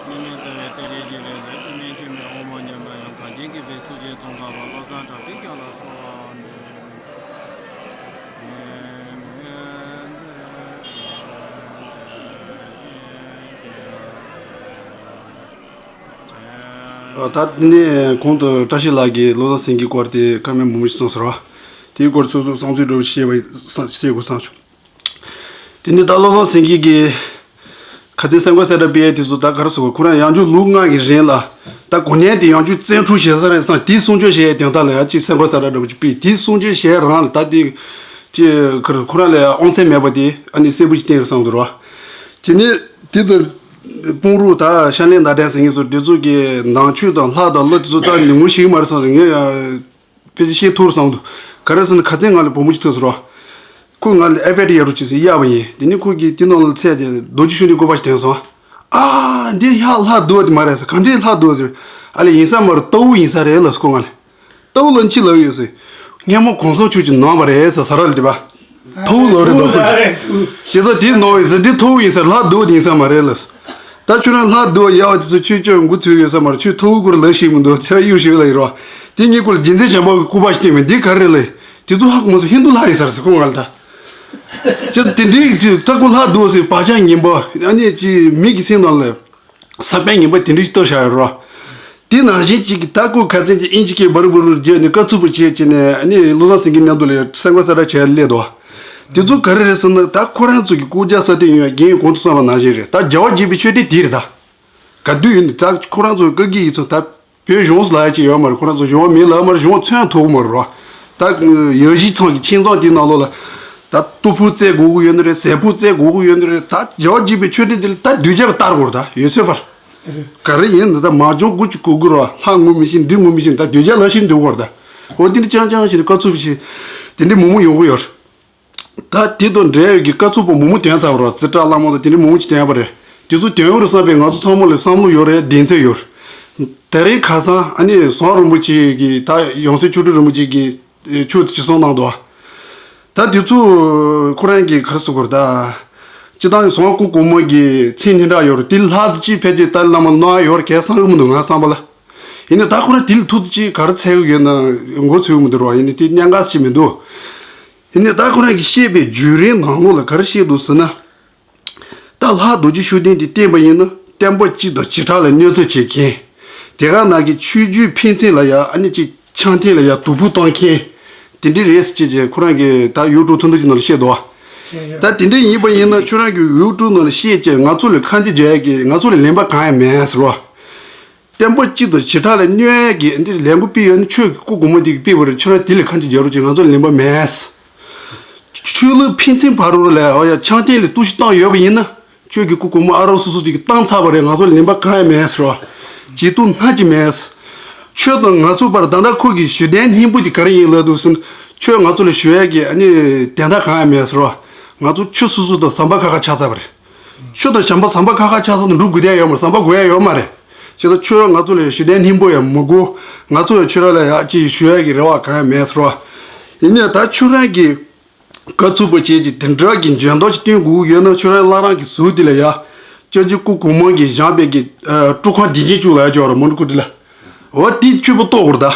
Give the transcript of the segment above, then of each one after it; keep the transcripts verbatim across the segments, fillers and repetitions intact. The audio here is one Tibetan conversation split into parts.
ཉི་མའི་རྩ་བའི་བསྟན་བཅོས་ཀྱི་ལས་ཟེར། ཏེ་མིང་ཆེན་མོའི་དབང་པོ་ཉམས་པ་ཡང་། གངས་ཅན་གྱི་བུ་ཚུལ་གྱིས་བཙོང་དཀའ་བ། བློ་བཟང་གྲགས་པའི་ཞབས་ལ་གསོལ་བ་འདེབས། ཨ། ད་དེ་ནས་གོང་དུ་བཀྲ་ཤིས་ལགས་ཀྱིས་བློ་བཟང་སེང་གེའི་སྐོར་དེ་བཀའ་མོལ་མང་པོ་ཞིག་གསུངས་སོང་ར། དེའི་སྐོར་སོ་སོ་བསམ་ཚུལ་འདྲ་བོ་བཤད་པ་བཤད་དགོས་བསམ་བྱུང་། དེ་ནས་ད་བློ་བཟང་སེང་གེ་གིས་ཁ་སང་གསར་འགོད་གསལ་བསྒྲགས་སྤེལ་ཡས་དེ་ཚོ་ད་ག་རེ་ཟེར་དགོས། ཁོ་རང་ཡང་བསྐྱར་ལོ་ལྔ་གི་རིང་ལ་ད་གོ་གནས་དེ་ཡང་བསྐྱར་བཙན་འཕྲོག་བྱེད་ས་རེད་བསམ། དེ་སྲུང་སྐྱོབ་བྱེད་ཡས་དོན་དག་ལ་ཡང་ཅིག་གསར་འགོད་གསལ་བསྒྲགས་འདྲ་བོ་ཅིག་སྤེལ། དེ་སྲུང་སྐྱོབ་བྱེད་ཡས་རང་ལ་ད་དེ་ཅིག་ཁོ་རང་ལ་ཡང་དབང་ཚད་མེད་པ་དེ་ཨ་ནི་གསལ་པོ་ཅིག་བསྟན་རེད་བསམ་འདུག་ར། དེ་ནས་དེ་ལྟར་དཔུང་རོགས་ད་ཤར་གླིང་ཟླ་སྒྲོན་ཟེར་མཁན་ཚོ་དེ་ཚོ་གི་ནང་ཆོས་དང་ལྷ་དང་ཀླུ་དེ་ཚོ་ད་ཉུང་ངུ་ཞིག་མ་རེད་བསམ། ངས་ཡང་། དཔེ་ཆ་ཤེས་ཐུབ་བསམ་འདུག་ག་རེ་ཟེར་ན་ཁ་སང་ང་ལ་བུ་མོ་ཅིག་ཐུག་སོང་ར། ཁོས་ང་ལ་ཨའི་པེ་ཌི་གཡར་རོགས་བྱེད་ཟེར་གཡར་བ་ཡིན། དེ་ནས་ཁོ་གིས་དེ་ནང་ལ་ཚད་དེ་རྡོ་རྗེ་ཤུགས་ལྡན་སྐུ་པར་ཞིག་བསྟན་སོང་། ཨ། འདི་ཡ་ལྷ་བསྡུ་བ་དེ་མ་རེད་ཟེར། ག་འདྲའི་ལྷ་བསྡུ་བ་ཟེར། ཨ་ལས་ཡིན་ས་མ་རེད། རྟའུ་ཡིན་ས་རེད་ལབ་སོང་ཁོ་ང་ལ། རྟའུ་ལ་ཅི་ལབ་ཡོད་ཟེར། སྔོན་མ་གོང་ས་མཆོག་གིས་གནང་བ་རེད་ཟེར། ཟ་ར་ལ་དེ་པ། ཐའུ་ལབ་རེད་འདུག་ཞེ་ས་དེ་ནོར་ཡོད་ཟེར། དེ་ཐའུ་ཡིན་ས་རེད། ལྷ་བསྡུ་བ་དེ་ཡིན་ས་མ་རེད་ལབ་སོང་། ད་ཁྱོད་རང་ལྷ་བསྡུ་བ་གཡར་བ་དེ་ཚོ་ཁྱོད་ཅག་འགོ་ཚུགས་ཡོད་ས་མ་རེད། ཁྱོད་ཐོ་བུ་ཁུར་ལག་ཤེས་མི་འདུག་ཁྱོད་རང་གཡུག་ཞིག་ལ་ཡིན་རོགས། དེ་ངའི་སྐོར་ལ་རྒྱལ་མཚན་བྱམས་པ་གི་སྐུ་པར་ཞིག་བསྟན་པས། འདི་ག་རེ་ལས། དེ་ཚོ་ཧ་གོ་མ་སོང་། ཧིན་དུ་ལྷ་ཡིན་ས་རེད་ཟེར་ཁོ་ང་ལ་ད། ཅི་དེ་འདྲའི་ཅི་ད་ཁོ་ལྷ་བསྡུ་བ་ཟེར་བག་ཆགས་ངན་པ་ཨ་ནི་ཅི་མི་གི་སེམས་ནང་ལ་བསམ་པ་ངན་པ་དེ་འདྲ་ཞིག་བཏབ་བཞག་ཡོད་རོགས། དེ་ནང་བཞིན་ཅིག་གི་ད་ཁོ་ཁ་སང་ཅིག་དབྱིན་ཇི་སྐད་འབར་འབར་བརྗོད་ནས་དཀའ་ཚུགས་པོ་བྱས་བྱས་ནས་ཨ་ནི་བློ་བཟང་སེང་གེའི་མཉམ་དུ་ལ་གསར་འགོད་གསལ་བསྒྲགས་བྱས་སླེབས་འདུག་དེ་ཚོ་ག་རེ་རེད་ཟེར་ན། ད་ཁོ་རང་ཚོ་གི་སྐུ་རྒྱལ་ས་སྟེང་ཡོད་རྒན་གོང་དུ་གསུངས་པ་ནང་བཞིན་རེད། ད་རྒྱལ་བ་དགྱེས་པའི་མཆོད་རྟེན་དེ་རེད་ད། ག་དུས་ཡིན་ད་ཁོ་རང་ཚོ་བཀའ་བརྒྱུད་ཡིག་ཚང་ད་བོད་གཞུང་ལ་ཡ་ཅིག་ཡོད་མ་རེད། ཁོ་རང་ཚོ་གཞུང་མིན་ལ་མར་གཞུང་མཚོན་ཐུབ་ཀྱི་མ་རེད་རོ། ད་ཡོད་གཞི་ཚང་གི་ཁྱིམ་ཚང་དེའི་ནང་ལོགས་ལ་ད་ཏོ་ཕུ་བཙལ་དགོས་ཀྱི་ཡོད་ནི་རེད། ཟས་ཕུ་བཙལ་དགོས་ཀྱི་ཡོད་ནི་རེད། ད་རྒྱལ་བ་དགྱེས་པའི་མཆོད་རྟེན་དེ་ལ་ད་དུས་རྒྱག་བསྟར་དགོས་རེད། ད་ཡོད་ཚད་པར་ག་རེ་ཡིན་ད། ད་མ་འཇོག་དགུ་ཅིག་གོ་དགོས་རོ། ལྷ་ངོ་མི་ཤེས་འདི་ངོ་མི་ཤེས། ད་དུས་རྒྱག་ལ་ཤིན་འདུག་གོ་ར། ད་འོ་དེ་འདྲ་ཅང་ཅང་ཞིག་ནས་དཀའ་ཚུགས་ཤིག་དེ་འདྲའི་མང་མང་ཡོང་གི་ཡོད་རེད། ད་དེ་དང་འབྲེལ་ཡོད་ཀྱི་དཀའ་ཚུགས་པོ་མང་པོ་ཐོན་ཚར་བ་རེད། རྩིས་ཁྲ་གླང་མ་དང་དེ་འདྲ་མང་པོ་ཅིག་ཐོན་པ་རེད། དེ་ཚོ་ཐོན་ཡོད་རེད་བསམ་པའི་ང་ཚོ་ཚང་མ་ལ་བསམ་བློ་ཡོད་རེད། གདེང་ཚོད་ཡོད་རེད། དེ་རིང་ཁ་སང་ཨ་ནི་ཟམ་རིན་པོ་ཆེ་གི་ད་ཡང་སྲིད་མཆོག་སྤྲུལ་རིན་པོ་ཆེ་གི་ཆོས་དེ་ཅིག་གསུངས་གནང་འདུག་ད་དེ་ཚོ་ཁོ་རང་གི་ག་རེ་ཟེར་དགོས་རེད་ད། སྤྱིར་བཏང་ཟམ་སྐུ་གོང་མ་གི་མཚན་སྙན་གྲགས་ཡོད་རེད། དེ་ལྷག་ཙམ་ཅིག་ཕལ་ཆེར་ཏཱ་ལའི་བླ་མ་གནང་ཡ་ཡོད་རེད་གལ་བསམ་གི་མི་འདུག་ང་བསམ་པ་ལ། ཡིན་ནའི་ད་ཁོ་རང་དེ་ལ་ཐུག་ཙམ་ཅིག་ག་རེ་འཚོལ་གི་ཡོད་ན་མགོ་ཚོས་གི་མི་འདུག་ར། ཡིན་ནའི་དེ་གནད་འགག་ཅིག་མི་འདུག་ཡིན་ནའི་ད་ཁོ་རང་གིས་བཤད་པའི་བརྒྱུད་རིམ་ནང་ལོགས་ལ་ག་རེ་བཤད་འདུག་ཟེར་ན། ད་ལྷ་རྡོ་རྗེ་ཤུགས་ལྡན་དེ་བསྟན་པ་ཡིན་ན་བསྟན་པ་སྤྱི་དང་བྱེ་བྲག་ལ་གནོད་འཚེ་བྱེད་མཁན། དེ་ག་ནང་གི་ཆོས་བརྒྱུད་ཕན་ཚུན་ལ་ཡ་ཨ་ནི་ཅིག་ཆང་འཐེན་ལ་ཡ་དུག་ཕུག་བཏང་མཁན། དེ་འདྲའི་རེད་ཟེར་བྱས་བྱས་ཁོ་རང་གིས་ད་ཡུ་ཊུབ་ཐུང་ཐུང་ཅིག་ནང་ལ་བཤད་འདུག་བ། ད་དེ་འདྲ་ཡིན་པ་ཡིན་ན་ཁྱོད་རང་གི་ཡུ་ཊུབ་ནང་ལ་བཤད་བྱས་ང་ཚོ་ལ་ཁ་འབྱེད་རྒྱག་ཡ་གི་ང་ཚོ་ལ་ལན་པ་གང་ཡང་མེད་ཟེར་བ། བསྟན་པ་སྤྱི་དང་བྱེ་བྲག་ལ་གནོད་ཡ་གི་འདི་ལས་འགུལ་སྤེལ་ཡོད་ན་ཆོས་ཀྱི་སྐུ་གོང་མ་དེ་གིས་སྤེལ་བ་རེད། ཁྱོད་རང་དེ་ལ་ཁ་འབྱེད་རྒྱག་རོགས་བྱེད། ང་ཚོ་ལ་ལན་པ་མེད། ཆོས་ལུགས་ཕན་ཚུན་བར་དུ་ལ་ཨོ་ཡ་ཆང་འཐེན་ལ་གཏུག་བཤེར་བཏང་ཡོད་པ་ཡིན་ན་ཆོས་ཀྱི་སྐུ་གོང་མ་ཨ་རོགས་སོ་སོ་དེ་གིས་བཏང་ཚར་བ་རེད། ང་ཚོ་ལ་ལན་པ་གང་ཡང་མེད་ཟེར་བ། བྱེད་ཐུབ་སྣ་གཅིག་མེད། ཁྱོད་དང་ང་ཚོ་བར་ད་ལྟ་ཁོ་གི་ཞུ་གཏན་སྙིང་པོ་དེ་ག་རེ་ཡིན་ལབ་འདུག་ཟེར་ན་ཁྱོད་ང་ཚོ་ལ་ཞུ་ཡ་གི་ཨ་ནི་དན་རྟགས་གང་ཡང་མེད་ཟེར་བ། ང་ཚོ་ཁྱོད་སོ་སོ་དང་ཟམ་པ་ཁ་ཁ་ཆགས་ཚར་བ་རེད། ཆོས་དང་བྱམས་པ་ཟམ་པ་ཁ་ཁ་ཆགས་ས་དང་འགྲོ་དགོས་དེ་ཡོད་མ་རེད། ཟམ་པ་དགོས་ཡ་ཡོད་མ་རེད། བྱས་ཙང་ཁྱོད་རང་ང་ཚོ་ལ་ཞུ་གཏན་སྙིང་པོ་ཡང་མི་དགོས། ང་ཚོ་ཡང་ཁྱོད་རང་ལ་ཡག་ཅིག་ཞུ་ཡ་གི་རེ་བ་གང་ཡང་མེད་ཟེར་བ། ཡིན་ནའི་ད་ཁྱོད་རང་གིས་དཀའ་ཚུགས་པོ་བྱས་ཀྱི་དེ་འདྲ་གི་འཇོན་ཐང་ཞིག་སྟོན་དགོས་ཀྱི་ཡོད་ན་ཁྱོད་རང་བླ་བྲང་གི་ཟུར་དེ་ལ་ཡ། སྐྱབས་རྗེ་སྐུ་གོང་མ་གིས་བཞེངས་པའི་གི་སྤྲུལ་ཁང་བདེ་ཆེན་བཅུ་ལ་ཡ་ཅོག་ར་མོན་གྷོ་དེ་ལ། འོ་དེ་ཁྱོད་པོ་གཏོར་དགོས་རེད་ད།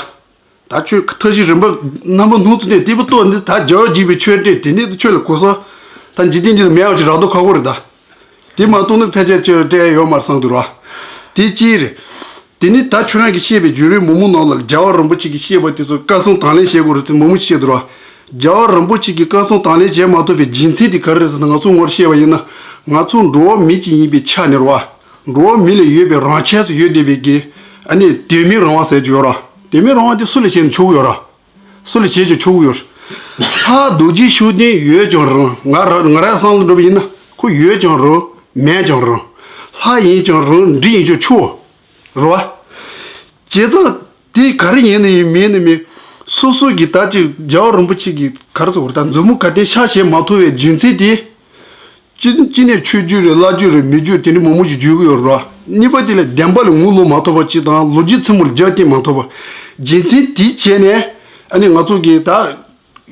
ད་ཁྱོད་ཐབས་ཤེས་རིམ་པ་རྣམ་པ་སྣ་ཚོགས་ནས་དེ་པོ་གཏོར་འདི་ད་རྒྱལ་བ་དགྱེས་པའི་མཆོད་རྟེན་དེ་ནས་ཁྱོད་ལ་གོ་ས། ད་འཇིག་རྟེན་འདི་ལ་མེད་པ་ཅིག་རག་མདོག་ཁ་པོ་རེད་ད། དེ་མ་གཏོགས་ནི་ཕལ་ཆེར་ཁྱོད་སྤྲད་ཡོད་མ་རེད་བསམ་འདུག་ར། དེ་གཅིག་རེད། དེ་ནི་ད་ཁྱོད་རང་གིས་བཤད་པའི་བརྒྱུད་རིམ་མང་པོ་ནང་ལ་རྒྱལ་བ་རིན་པོ་ཆེ་གིས་བཤད་པ་དེ་ཚོ་བཀའ་གསུང་དང་ལེན་བྱེད་དགོས་རེད་ཚུལ་མང་པོ་བཤད་འདུག་ར། རྒྱལ་བ་རིན་པོ་ཆེ་གིས་བཀའ་གསུང་དང་ལེན་བྱེད་མ་ཐུབ་པའི་རྒྱུ་མཚན་དེ་ག་རེ་རེད་ཟེར་ན་ང་ཚོ་ངོ་བཤད་པ་ཡིན་ན་ང་ཚོ་འགྲོ་བ་མི་གཅིག་ཡིན་པའི་ཆ་ནས་རེད་བ། འགྲོ་བ་མི་ལ་ཡོད་པའི་རང་ཆས་སུ་ཡོད་བསྡད་པའི་གི་ཨ་ནི་དོན་མེད་རང་དབང་ཟེར་གྱི་ཡོད་ར། དོན་མེད་རང་དབང་དེ་སུ་ལ་བྱས་ནས་ཆོག་གི་ཡོད་ར། སུ་ལ་བྱས་ཀྱང་ཆོག་གི་ཡོད་ར། ལྷ་རྡོ་རྗེ་ཤུགས་ལྡན་ཡོད་ཀྱང་རུང་ང་ར་ང་རའི་བསམ་བློ་འགྲོ་བ་ཡིན་ན་ཁོ་ཡོད་ཀྱང་རུང་མེད་ཀྱང་རུང་ལྷ་ཡིན་ཀྱང་རུང་འདྲེ་ཡིན་ཀྱང་ཆོག་རེད་བ། བྱས་ཙང་དེ་ག་རེ་ཡིན་ནི་ཡིན་མིན་ནི་མིན། སོ་སོ་གི་ད་ཅིག་རྒྱལ་བ་རིན་པོ་ཆེ་གི་ག་རེ་ཟེར་དགོས་རེད་ད་མཛུབ་མོ་ག་དེ་ཤ་བཞེས་མ་ཐུབ་པའི་རྒྱུ་མཚན་དེ། ཅི་ཅི་ནས་ཆོས་བརྒྱུད་རེད་བླ་བརྒྱུད་རེད་མི་བརྒྱུད་དེ་འདྲ་མང་པོ་ཞིག་བརྒྱུད་ཀྱི་ཡོད་རེད་བ། གཉིས་པ་དེ་ལ་བདེན་པ་ལ་ངོ་ལོག་མ་ཐུབ་པ་ཅིག་དང་ལོ་རྒྱུས་ཚང་མ་ལ་རྒྱབ་བརྟེན་མ་ཐུབ་པ། རྒྱུ་མཚན་དེ་བྱས་ནས་ཨ་ནི་ང་ཚོ་གི་ད།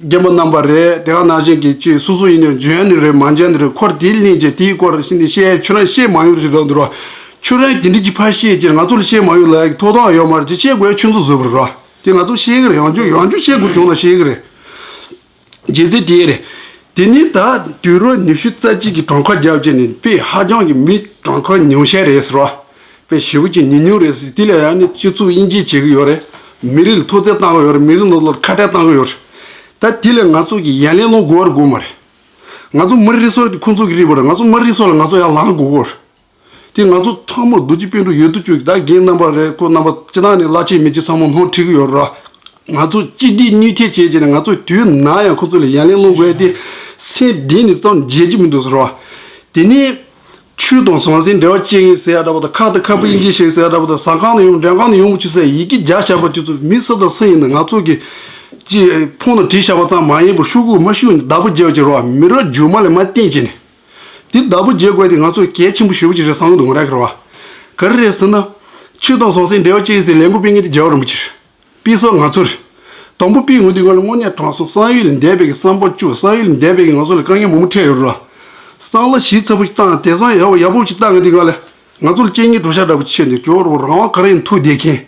རྒན་པ་རྣམ་པ་རེད་དེ་ག་ནང་བཞིན་གྱི་ཅིག་སོ་སོ་ཡིན་ནའི་འཇོན་ནི་རེད་མ་འཇོན་ནི་རེད་ཁོར་དེ་གླེང་བྱས་དེའི་སྐོར་ཤི་ནི་བཤད་ཁྱོད་རང་བཤད་མ་ཡོང་རེད་རོགས་འདུག་རོགས། ཁྱོད་རང་དེ་འདྲ་ཅིག་ཕར་བཤད་ཅེས་ང་ཚོ་ལ་བཤད་མ་ཡོང་ལབ་ཡག་གི་ཐོབ་ཐང་ཡོད་མ་རེད། ཅེས་བཤད་དགོས་ཡག་ཁྱོད་ཚོ་བཟོས་པ་རེད་ར། དེ་ང་ཚོ་བཤད་གི་རེད། ཡང་བསྐྱར་ཡང་བསྐྱར་བཤད་དགོས་བྱུང་ན་བཤད་གི་རེད། རྒྱུ་མཚན་དེ་རེད། དེ་ནི་ད་དུས་རབས་ཉི་ཤུ་རྩ་གཅིག་གི་གྲངས་ཀ་བརྒྱབ་བྱས་ནས་དཔེ་ཧ་ཅང་གི་མི་གྲངས་ཀ་ཉུང་ཤས་རེད་ཟེར་བ། དཔེ་ཞེ་པོ་ཅིག་ཉུང་ཉུང་རེད་ཟེར། དེ་ལ་ཡང་ནི་སྤྱི་ཚོགས་དབྱེ་འབྱེད་བྱེད་ཀྱི་ཡོད་རེད། མི་རིགས་ལ་མཐོ་ཚད་བཏང་གི་ཡོད་རེད། མི་རིགས་ནང་ལོགས་ལ་ཁ་བྲལ་བཏང་གི་ཡོད་རེད། ད་དེ་ལ་ང་ཚོ་གི་ཡ་ལན་སློང་དགོས་པ་རེད་དགོས་མ་རེད། ང་ཚོ་མི་རིགས་སོ་སོ་དེ་ཁོང་ཚོ་གི་རིག་པ་རེད། ང་ཚོ་མི་རིགས་སོ་སོ་ལ་ང་ཚོ་ཡར་ལངས་དགོས་ཀྱི་རེད། དེ་ང་ཚོ་ཚང་མ་རྡོ་རྗེ་སྤུན་གྲོགས་ཡོད་དུ་བཅུག་ད་རྒན་རྣམ་པ་རེད། ཁོ་རྣམ་པ་སྤྱི་བཏང་ནས་བླ་ཆེན་མི་ཆེན་ཚང་མ་སྣང་ཁྲིད་ཀྱི་ཡོད་རེད། ང་ཚོ་གཅིག་སྒྲིལ་གཉིས་མཐུད་བྱས་བྱས་ནས་ང་ཚོ་དུས་ནམ་ཡང་ཁོ་ཚོ་ལ་ཡ་ལན་སློང་དགོས་ཏེ། སེམས་གཏིང་ནས་ཙམ་བརྗེད་ཀྱི་མི་འདུག་ཟེར་བ། དེ་ནས་ཆོས་དང་ཟང་ཟིང་འབྲེལ་བ་བཅད་ངེས་ཟེར་ཡ་འདྲ་པོ་དང་། ཁ་དང་ཁ་སྤུ་དབྱེ་འབྱེད་བྱེད་ཟེར་ཡ་འདྲ་པོ་དང་། ཟ་ཁང་ནས་ཡོང་མགྲོན་ཁང་ནས་ཡོང་བ་བྱེད་ཟེར་ཡི་གེ་རྒྱག་བཞག་པ་དེ་ཚོ་མི་སུ་དང་སུ་ཡིན་ན་ང་ཚོ་གི་ཅི་ཕོན་ལ་བྲིས་བཞག་པ་ཙམ་མ་ཡིན་པར་ཤོག་གུ་མ་ཤོག་ནས་བདག་པོ་བརྒྱབ་བྱས་རོགས། མི་རབས་རྗེས་མ་ལ་མར་བསྟན་བྱས་ནས། དེ་བདག་པོ་བརྒྱབ་དགོས་དེ་ང་ཚོ་གལ་ཆེན་པོ་ཞེ་པོ་ཅིག་རེད་བསམ་གི་འདུག་ང་རང་གི་རེད་བ། ག་རེ་རེད་ཟེར་ན། ཆོས་དང་ཟང་ཟིང་འབྲེལ་བ་ཅན་ཟེར་ལས་འགུལ་སྤེལ་མཁན་དེ་རྒྱལ་བ་རིན་པོ་ཆེ་རེད། སྤེལ་ས་ང་ཚོ་རེད། དང་པོ་སྤེལ་འོང་དུས་སྒང་ལ་དངོས་གནས་དྲང་སྲོང་བསམ་ཡུལ་ལས་འདས་པའི་གི་བསམ་པ་བཅུ། བསམ་ཡུལ་ལས་འདས་པའི་གི་ང་ཚོ་ལ་དཀའ་ངལ་མང་པོ་འཕྲད་ཡོད་རེད་བ། བསམ་བློ་ཞིབ་ཚགས་པོ་ཞིག་བཏང་དེང་སང་ཡག་པོ་ཡག་པོ་ཞིག་བཏང་གི་དུས་སྒང་ལ་ང་ཚོ་ལ་གཅེས་ཉེས་གྲོགས་ཤ་འདྲ་པོ་ཆེ་འདུག་ཇོ་རུ་རང་དབང་ག་རེ་ཡིན་ཐུག་བསྡད་མཁན།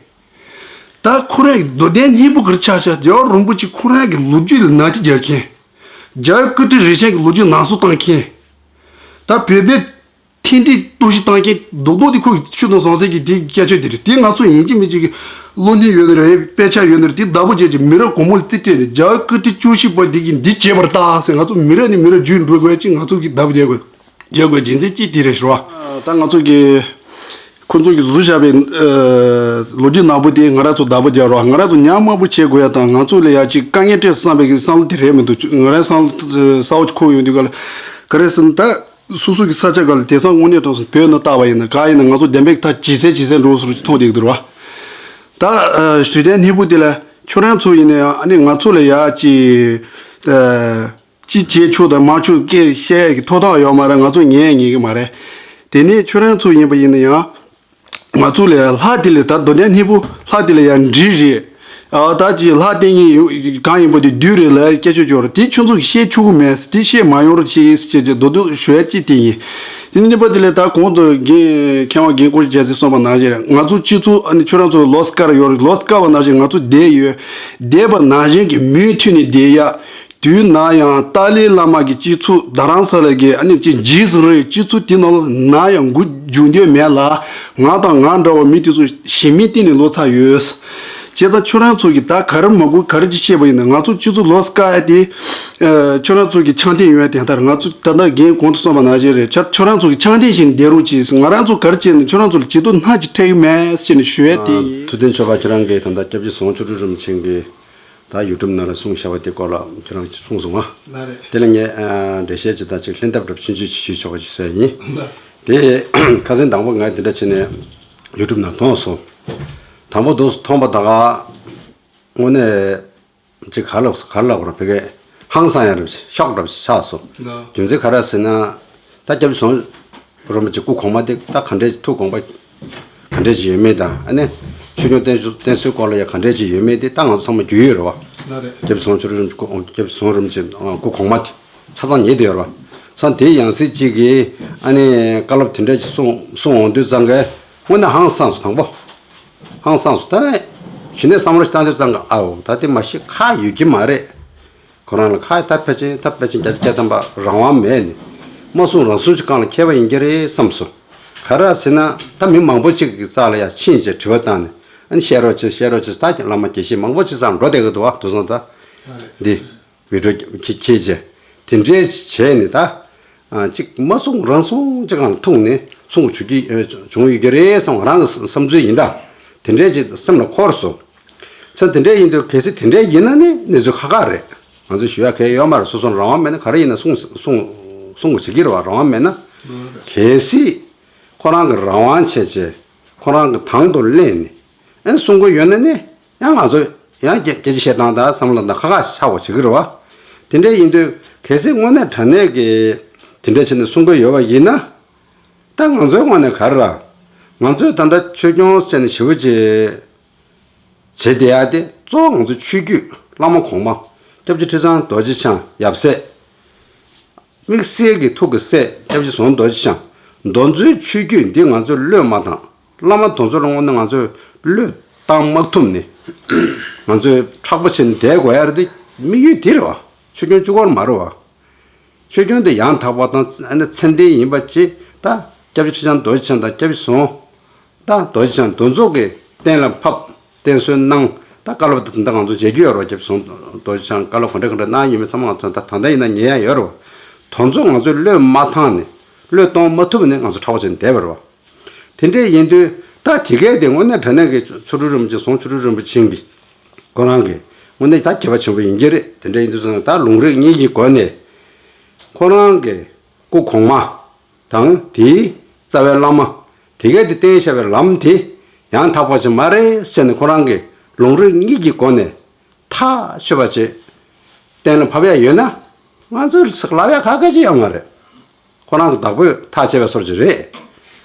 ད་ཁོ་རང་གི་མདོ་དོན་སྙིང་པོ་ག་རེ་ཆགས་ཤག་རྒྱལ་བ་རིན་པོ་ཆེ་ཁོ་རང་གི་ལོ་རྒྱུས་ལ་ནག་ཐིག་རྒྱག་མཁན། རྒྱལ་བའི་བཀའ་ཁྲིད་རིན་ཆེན་གྱི་ལོ་རྒྱུས་ནག་བཟོ་བཏང་མཁན། ད་བོད་པའི་མཐུན་སྒྲིལ་གཏོར་བཤིག་བཏང་མཁན་རྡོག་རྡོག་དེ་ཁོ་གི་ཆོས་དང་ཟང་ཟིང་གི་དེ་སྐད་ཆ་དེ་རེད། དེ་ང་ཚོ་ཡིན་གཅིག་མིན་གཅིག་གི་བློ་སྣེ་ཡོད་ནི་རེད། དཔེ་ཆ་ཡོད་ནི་རེད། དེ་བདག་པོ་བྱས་ཀྱི་མི་རབས་གོང་མ་ལ་རྩིས་སྤྲད་ནས་རྒྱལ་བའི་བཀའ་ཁྲིད་བཅུ་བཞི་པ་འདི་གིས་འདི་བྱས་པ་རེད་ད་ཟེར། ང་ཚོ་མི་རབས་ནས་མི་རབས་བརྒྱུད་འགྲོ་དགོས་ཅིག་ང་ཚོ་གིས་བདག་པོ་བྱས་དགོས། རྒྱག་དགོས་རྒྱུ་མཚན་གཅིག་དེ་རེད་ཤོག་ད་ང་ཚོ་གི་ཁོ་ཚོ་གི་བཟོས་བཞག་པའི་ཨ་ལོ་རྒྱུས་ནག་པོ་དེ་ང་རང་ཚོ་བདག་པོ་རྒྱག་རོགས། ང་རང་ཚོ་ཉམས་དམའ་པོ་བྱེད་དགོས་ཡ་དང་། ང་ཚོ་ལ་ཡ་ཅིག་དཀའ་ངལ་སྤྲད་བསམ་པའི་གི་བསམ་བློ་དེ་རེད་མི་འདུག་ང་རང་བསམ་བློ་གསར་པ་ཅིག་འཁོར་ཡོང་དུས་ག་ལ་ག་རེ་ཟེར་ན། ད་སོ་སོ་གི་ས་ཆ་ག་ལ་དེང་སང་དངོས་གནས་དྲང་སོང་བོད་ནང་ལྟ་བ་ཡིན་ན། ག་ཡིན་ན་ང་ཚོ་བདེན་པའི་ཐག་ཇེ་གསལ་ཇེ་གསལ་འགྲོ་སོང་ཅིག་མཐོང་བསྡད་ཀྱི་འདུག་ར། ད་ཨ་དུས་དེབ་སྙིང་པོ་དེ་ལ་ཁྱོད་རང་ཚོ་ཡིན་ན་ཡང་ཨ་ནི་ང་ཚོ་ལ་ཡ་ཅིག་ཨ། ཅི་བྱེད་ཆོག་དང་མ་ཆོག་སྐད་བཤད་ཡས་ཀྱི་ཐོབ་ཐང་ཡོད་མ་རེད། ང་ཚོ་ཉན་ཡས་ཉན་གི་མ་རེད། དེ་ནས་ཁྱོད་རང་ཚོ་ཡིན་པ་ཡིན་ན་ཡང་། ང་ཚོ་ལ་ལྷ་དེ་ལ་ད་མདོ་དོན་སྙིང་པོ་ལྷ་དེ་ལ་ཡང་འདྲི་རེད། ཨ་ད་ཅི་ལྷ་བསྟེན་མཁན་ཡོད་གང་ཡིན་པ་དེ་བདུད་རེད་ལབ་སྐད་ཆ་ཅིག་ཡོད་རེད། དེ་ཁྱོད་ཚོ་གིས་བཤད་ཆོག་གི་མེད། དེ་བཤད་མ་ཡོང་རོགས་བྱེད་ཟེར་བྱས་རྡོག་རྡོག་ཞུ་ཡ་གཅིག་དེ་ཡིན། དེ་ནས་གཉིས་པ་དེ་ལ་ད་གོང་དུ་རྒན་མཁས་དབང་རྒན་གོང་ཆེན་རྒྱལ་མཚན་གསུངས་པ་ནང་བཞིན་རེད། ང་ཚོ་སྤྱི་ཚོགས་ཨ་ནི་ཁྱོད་རང་ཚོ་ལོ་སྐར་ཡོད་རེད། ལོ་སྐར་བ་ནང་བཞིན་ང་ཚོ་བསྡད་ཡོད། བསྡད་པ་ནང་བཞིན་གྱི་མུ་མཐུད་ནས་བསྡད་ཡ། དུས་ནམ་ཡང་ཏཱ་ལའི་བླ་མ་གི་སྤྱི་ཚོགས་རྡ་རམ་ས་ལ་གི་ཨ་ནི་ཅིག་འཇིགས་སུ་རུང་བའི་སྤྱི་ཚོགས་དེ་ནང་ལ་ནམ་ཡང་འགོ་འཇུག་འདོད་མེད་ལ། ང་དང་ང་འདྲ་བ་མི་དེ་ཚོ་ཞེ་མེར་གཏིང་ནས་ལོག་ཚར་ཡོད། བྱས་ཙང་ཁྱོད་རང་ཚོ་གིས་ད་ག་རེ་མ་དགོས་ག་རེ་ཅིག་བཤད་པ་ཡིན་ན། ང་ཚོ་སྤྱི་ཚོགས་ལོ་སྐར་དེ་ཨ་ཁྱོད་རང་ཚོ་གི་ཆང་འཐེན་ཡོང་ཡ་དེ་ལྟར། ང་ཚོ་ད་ལྟ་རྒན་གོང་དུ་གསུངས་པ་ནང་བཞིན་རེད། ཁྱོད་ཁྱོད་རང་ཚོ་གི་ཆང་འཐེན་བཞིན་བསྡད་རོགས་གྱིས། ང་རང་ཚོ་ག་རེ་བྱས་ན་ཁྱོད་རང་ཚོ་ལ་ཇུས་གཏོགས་སྣ་གཅིག་འཕྲད་ཀྱི་མེད་ཟེར་ནས་ཞུ་ཡ་དེ་ཡིན། ཐུབ་བསྟན་ཆོས་འཕེལ་ཁྱེད་རང་གིས་ད་ལྟ་སྐྱབས་རྗེ་ཟམ་གདོང་ཆོས་གྲགས་རིན་པོ་ཆེ་གིས་ད་ཡུ་ཊུབ་ནང་ལ་གསུངས་བཞག་པ་དེ་སྐོར་ལ་ཁྱེད་རང་གིས་གསུངས་སོང་ང་། ལགས་རེད། དེ་ལ་ངས་ཨ་འགྲེལ་བཤད་ཅིག་དང་ཅིག་ལྷན་ཐབས་འདྲ་པོ་ཆུང་ཆུང་ཅིག་ཞུས་ཆོག་པ་ཞིག་བཟོས་ཡིན། ལགས། དེ་ཁ་སང་དང་པོ་ང་དེ་འདྲ་བྱས་ནས་ཡུ་ཊུབ་ནང་མཐོང་སོང་། དང་པོ་འདུག་མཐོང་པ་ད་ག་དངོས་གནས་ཅིག་ག་ལབ་ག་ལབ་ར་ཕ་གི་ཧང་སང་ཡ་འདྲ་པོ་ཤོག་འདྲ་པོ་ཆགས་སོང་། ལགས། རྒྱུ་མཚན་ག་རེ་ཟེར་ན། ད་སྐྱབས་རྗེ་ཟམ་རིན་པོ་ཆེ་སྐུ་གོང་མ་དེ་ད་ག་འདྲས་ཐུགས་དགོངས་པ་ག་འདྲས་ཅིག་ཡོད་མེད་དང་། ཨ་ནི་ཆོས་སྐྱོང་བསྟེན་བསྟེན་གསོལ་སྐོར་ལ་ཡང་ག་འདྲས་ཅིག་ཡོད་མེད་དེ་ད་ང་ཚོ་ཚང་མ་རྒྱུས་ཡོད་རེད་བ། ལགས་རེད། སྐྱབས་རྗེ་ཟམ་ཆོས་རིན་པོ་ཆེ་སྐུ་སྐྱབས་རྗེ་ཟམ་རིན་པོ་ཆེ་སྐུ་གོང་མ་དེ་ཆ་ཚང་ཉེ་དུ་ཡོད་རེད་བ། ས་དེའི་ཡང་སྲིད་ཅིག་གིས་ཨ་ནི་བཀའ་སློབ་དེ་འདྲས་ཅིག་གསུང་གསུང་འོང་དུས་ཙང་གི་དངོས་གནས་ཧང་སངས་སོང་། དང་པོ་ཧང་སངས་སོང་། ད་ནི་ཞི་གནས་བསམ་བློ་ཞིག་བཏང་དུས་ཙང་གི་ཨའོ་ད་དེ་མ་གཞི་ཁག་ཡོད་ཀྱི་མ་རེད། ཁོ་རང་ལ་ཁ་ཡི་ད་ཕལ་ཆེར་ད་ཕལ་ཆེར་བརྒྱ་ཆ་བརྒྱ་ཐམ་པ་རང་དབང་མེད་ནས་མ་གསུང་རང་གསུང་གི་སྒང་ལ་འཁེལ་བ་ཡིན་གྱི་རེད་བསམ་སོང་། ག་རེ་ཟེར་ན་ད་མི་མང་པོ་ཅིག་གི་རྩ་ལ་ཡ་ཕྱིན་བྱས་དྲི་བ་བཏང་ནས་ཨ་ནི་བཤད་རོགས་བྱེད་བཤད་རོགས་བྱེད་ད་ཀྱི་བླ་མ་དགེ་བཤེས་མང་པོ་ཅིག་རྩ་ལ་འགྲོ་བསྡད་ཀྱི་འདུག་བ། དེང་སང་ད་འདི་བི་ཌི་ཡོ་ཁྱེད་ཁྱེད་བྱས་དེ་འདྲས་བྱས་ནས་ད། ཨ་གཅིག་མ་གསུང་རང་གསུང་གཅིག་གང་ཐུག་ནས་གསུང་བྱུང་གི་ཨ་བྱུང་ཡོད་ཀྱི་རེད་བསམ་ང་རང་གི་བསམ་ཚུལ་ཡིན་ད། དེ་འདྲས་ཅིག་སེམས་ལ་འཁོར་སོང་། ཚེ་དེ་འདྲས་ཡིན་དུས་གལ་སྲིད་དེ་འདྲས་ཡིན་ན་ནི་གནས་ཚུལ་ཁག་ཁག་རེད། ང་ཚོས་ཞུ་ཡ་གལ་ཡོད་མ་རེད། སོ་སོ་རང་དབང་མེད་ན་ག་རེ་ཡིན་ན་གསུང་གསུང་གསུང་དགོས་བྱེད་ཀྱི་རེད་བ། རང་དབང་མེད་ན། གལ་སྲིད་ཁོ་རང་གི་རང་དབང་བྱས་བྱས་ཁོ་རང་གི་དང་དུ་ལེན་ནས། ཨན་གསུང་གི་ཡོད་ན་ནི་ཡང་ང་ཚོ་ཡང་སྐད་སྐད་ཆ་བཤད་སྟངས་དང་བསམ་བློ་དང་ཁག་ཁག་ཆགས་པ་བྱེད་ཀྱི་རེད་བ། དེ་འདྲ་ཡིན་དུས་གལ་སྲིད་དངོས་གནས་དྲང་གནས་ཀྱི་དེ་འདྲ་བྱས་ནས་གསུང་གི་ཡོད་པ་ཡིན་ན། ད་ང་ཚོའི་དངོས་གནས་ག་རེ་ར། ང་ཚོས་ད་ལྟ་ཆོས་སྐྱོང་བྱས་ནས་ཞེ་པོ་ཅིག་བྱེད་བསྡད་ཡ་དེ་གཙོ་བོ་ང་ཚོ་ཆོས་བརྒྱུད་བླ་མ་གོང་མ་སྐྱབས་རྗེ་ཁྲི་བཟང་རྡོ་རྗེ་འཆང་ཡབ་སྲས། དམིགས་བསལ་གྱི་ཐུགས་ཀྱི་སྲས་སྐྱབས་རྗེ་ཟམ་རྡོ་རྗེ་འཆང་ མདོ་མཛོད་ཆོས་བརྒྱུད་འདི་ང་ཚོས་བློས་མ་བཏང་། བླ་མ་དེ་ཚོ་ལ་དངོས་གནས་ང་ཚོས་བློས་བཏང་མ་ཐུབ་ནས། ང་ཚོས་མཁྲེགས་པོ་བྱས་ནས་བསྡད་དགོས་ཡ་རེད་དེ། དམིགས་ཡུལ་འདི་རེད་བ། ཆོས་སྐྱོང་གཅིག་པོ་མ་རེད་བ། ཆོས་སྐྱོང་དེ་ཡང་དག་པ་དང་ཨ་ནི་མཚན་ལྡན་ཡིན་པ་བྱས། ད་སྐྱབས་རྗེ་ཁྲི་བྱང་རྡོ་རྗེ་འཆང་དང་སྐྱབས་རྗེ་ཟམ་གདོང་། ད་རྡོ་རྗེ་འཆང་དེ་ཚོ་གིས་གཏན་ལ་ཕབ། བསྟེན་གསོལ་གནང་། ད་བཀའ་སློབ་དེ་ད་ལྟ་ང་ཚོ་མཇལ་རྒྱུ་ཡོད་རེད་བ། སྐྱབས་རྗེ་ཟམ་གདོང་རྡོ་རྗེ་འཆང་བཀའ་སློབ་ག་འདྲ་ག་འདྲ་གནང་ཡོད་མེད་ཚང་མ་ང་ཚོ་ད་ད་ལྟ་ཡིན་ན་ཉན་ཡ་ཡོད་རེད་བ། དེ་ཚོ་ང་ཚོས་བློས་མ་བཏང་ནས། བློས་གཏོང་མ་ཐུབ་ནས་ང་ཚོ་མཁྲེགས་པོ་བྱས་ནས་བསྡད་པ་རེད་བ། དེ་འདྲས་ཡིན་དུས་ད་དེ་གས་དེ་དངོས་གནས་དྲང་གནས་ཀྱི་ཆོ་འཕྲུལ་རིན་པོ་ཆེ་ཟམ་ཆོ་འཕྲུལ་རིན་པོ་ཆེ་གིས་ཁོ་རང་གིས་དངོས་གནས་ད་གལ་ཆེན་པོ་ཡིན་གྱི་རེད། དེ་འདྲས་ཡིན་དུས་ཙང་ད་ལུང་རིགས་གཉིས་ཀྱི་སྒོ་ནས་ཁོ་རང་གི་སྐུ་གོང་མ་དང་དེའི་རྩ་བའི་བླ་མ་དེ་གས་དེ་བསྟེན་བཞག་པའི་ལམ་དེ་ཡང་དག་པ་ཞིག་མ་རེད་ཟེར་ནས་ཁོ་རང་གིས་ལུང་རིགས་གཉིས་ཀྱི་སྒོ་ནས་ཐག་ཆོད་པ་ཅིག་གཏན་ལ་ཕབ་ཡ་ཡོད་ན། ང་ཚོས་ལབ་ཡ་ག་གེ་ཅིག་ཡོད་མ་རེད། ཁོ་རང་གི་བདག་པོས་ཐག་བཅད་པའི་སོར་ཅིག་རེད།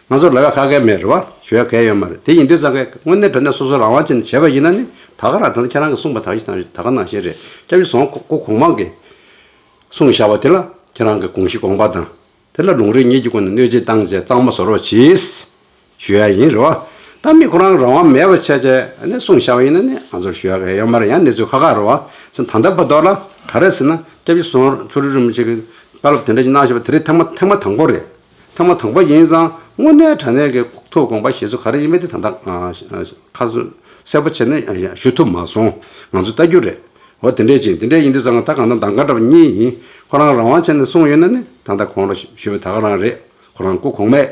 ང་ཚོར་ལབ་ཡ་ག་གེ་མེད་རེད་བ། ཞུ་ཡ་ག་གེ་ཡོད་མ་རེད། དེ་ཡིན་དུས་ཙང་གི་དངོས་གནས་དྲང་གནས་སོ་སོ་རང་དབང་བྱས་ནས་བྱས་པ་ཡིན་ན་ནི། ད་ག་རང་ད་ལྟ་ཁྱེད་རང་གིས་གསུངས་པ་ད་ག་ད་ག་ནང་བཞིན་རེད། སྐྱབས་རྗེ་ཟམ་གདོང་སྐུ་གོང་མ་གིས་གསུངས་བཞག་པ་དེ་ལ་ཁྱེད་རང་གིས་དགོངས་གཞི་དགོངས་པ་དང་། དེ་ལ་ལུང་རིགས་གཉིས་ཀྱི་སྒོ་ནས་གནོད་བྱེད་བཏང་བྱས་གཙང་མ་བཟོ་རོགས་གྱིས། ཞུ་ཡ་ཡིན་རེད་བ། ད་མི་ཁོ་རང་རང་དབང་མེད་པ་བྱས་བྱས་ནས་གསུངས་བཞག་པ་ཡིན་ན་ནི་ང་ཚོར་ཞུ་ཡ་ག་ཡོད་མ་རེད། ཡང་གནས་ཚུལ་ཁག་ཁག་རེད་བ། ད་ལྟ་བར་དུ་ལ་ག་རེ་ཟེར་ན། སྐྱབས་རྗེ་ཟམ་ཆོ་འཕྲུལ་རིན་པོ་ཆེ་གིས་བཀའ་སློབ་དེ་འདྲ་ཞིག་གནང་བཞག་པ་དེ་རིང་ཐེངས་མ་ཐེངས་མ་དང་པོ་རེད། ཐེངས་མ་དང་པོ་ཡིན་ཙང་དངོས་གནས་དྲང་གནས་ཀྱི་ཐུགས་དགོངས་པ་བཞེས་ཚུལ་ག་རེ་ཡིན་པ་དེ་ད་ལྟ་ཁ་གསལ་པོ་བྱས་ནས་ཞུ་ཐུབ་མ་སོང་། ང་ཚོས་ལྟ་རྒྱུ་རེད། འོ་དེ་འདྲས་ཅིག་དེ་འདྲས་ཡིན་དུས་ཙང་ད་གང་ལྟར་གདམ་ག་འདྲ་བ་གཉིས་ཡིན། ཁོ་རང་རང་དབང་བྱས་ནས་གསུངས་ཡོད་ན་ནི་ད་ལྟ་གོང་ལ་ཞུས་པ་ད་ག་རང་རེད། ཁོ་རང་སྐུ་གོང་མས་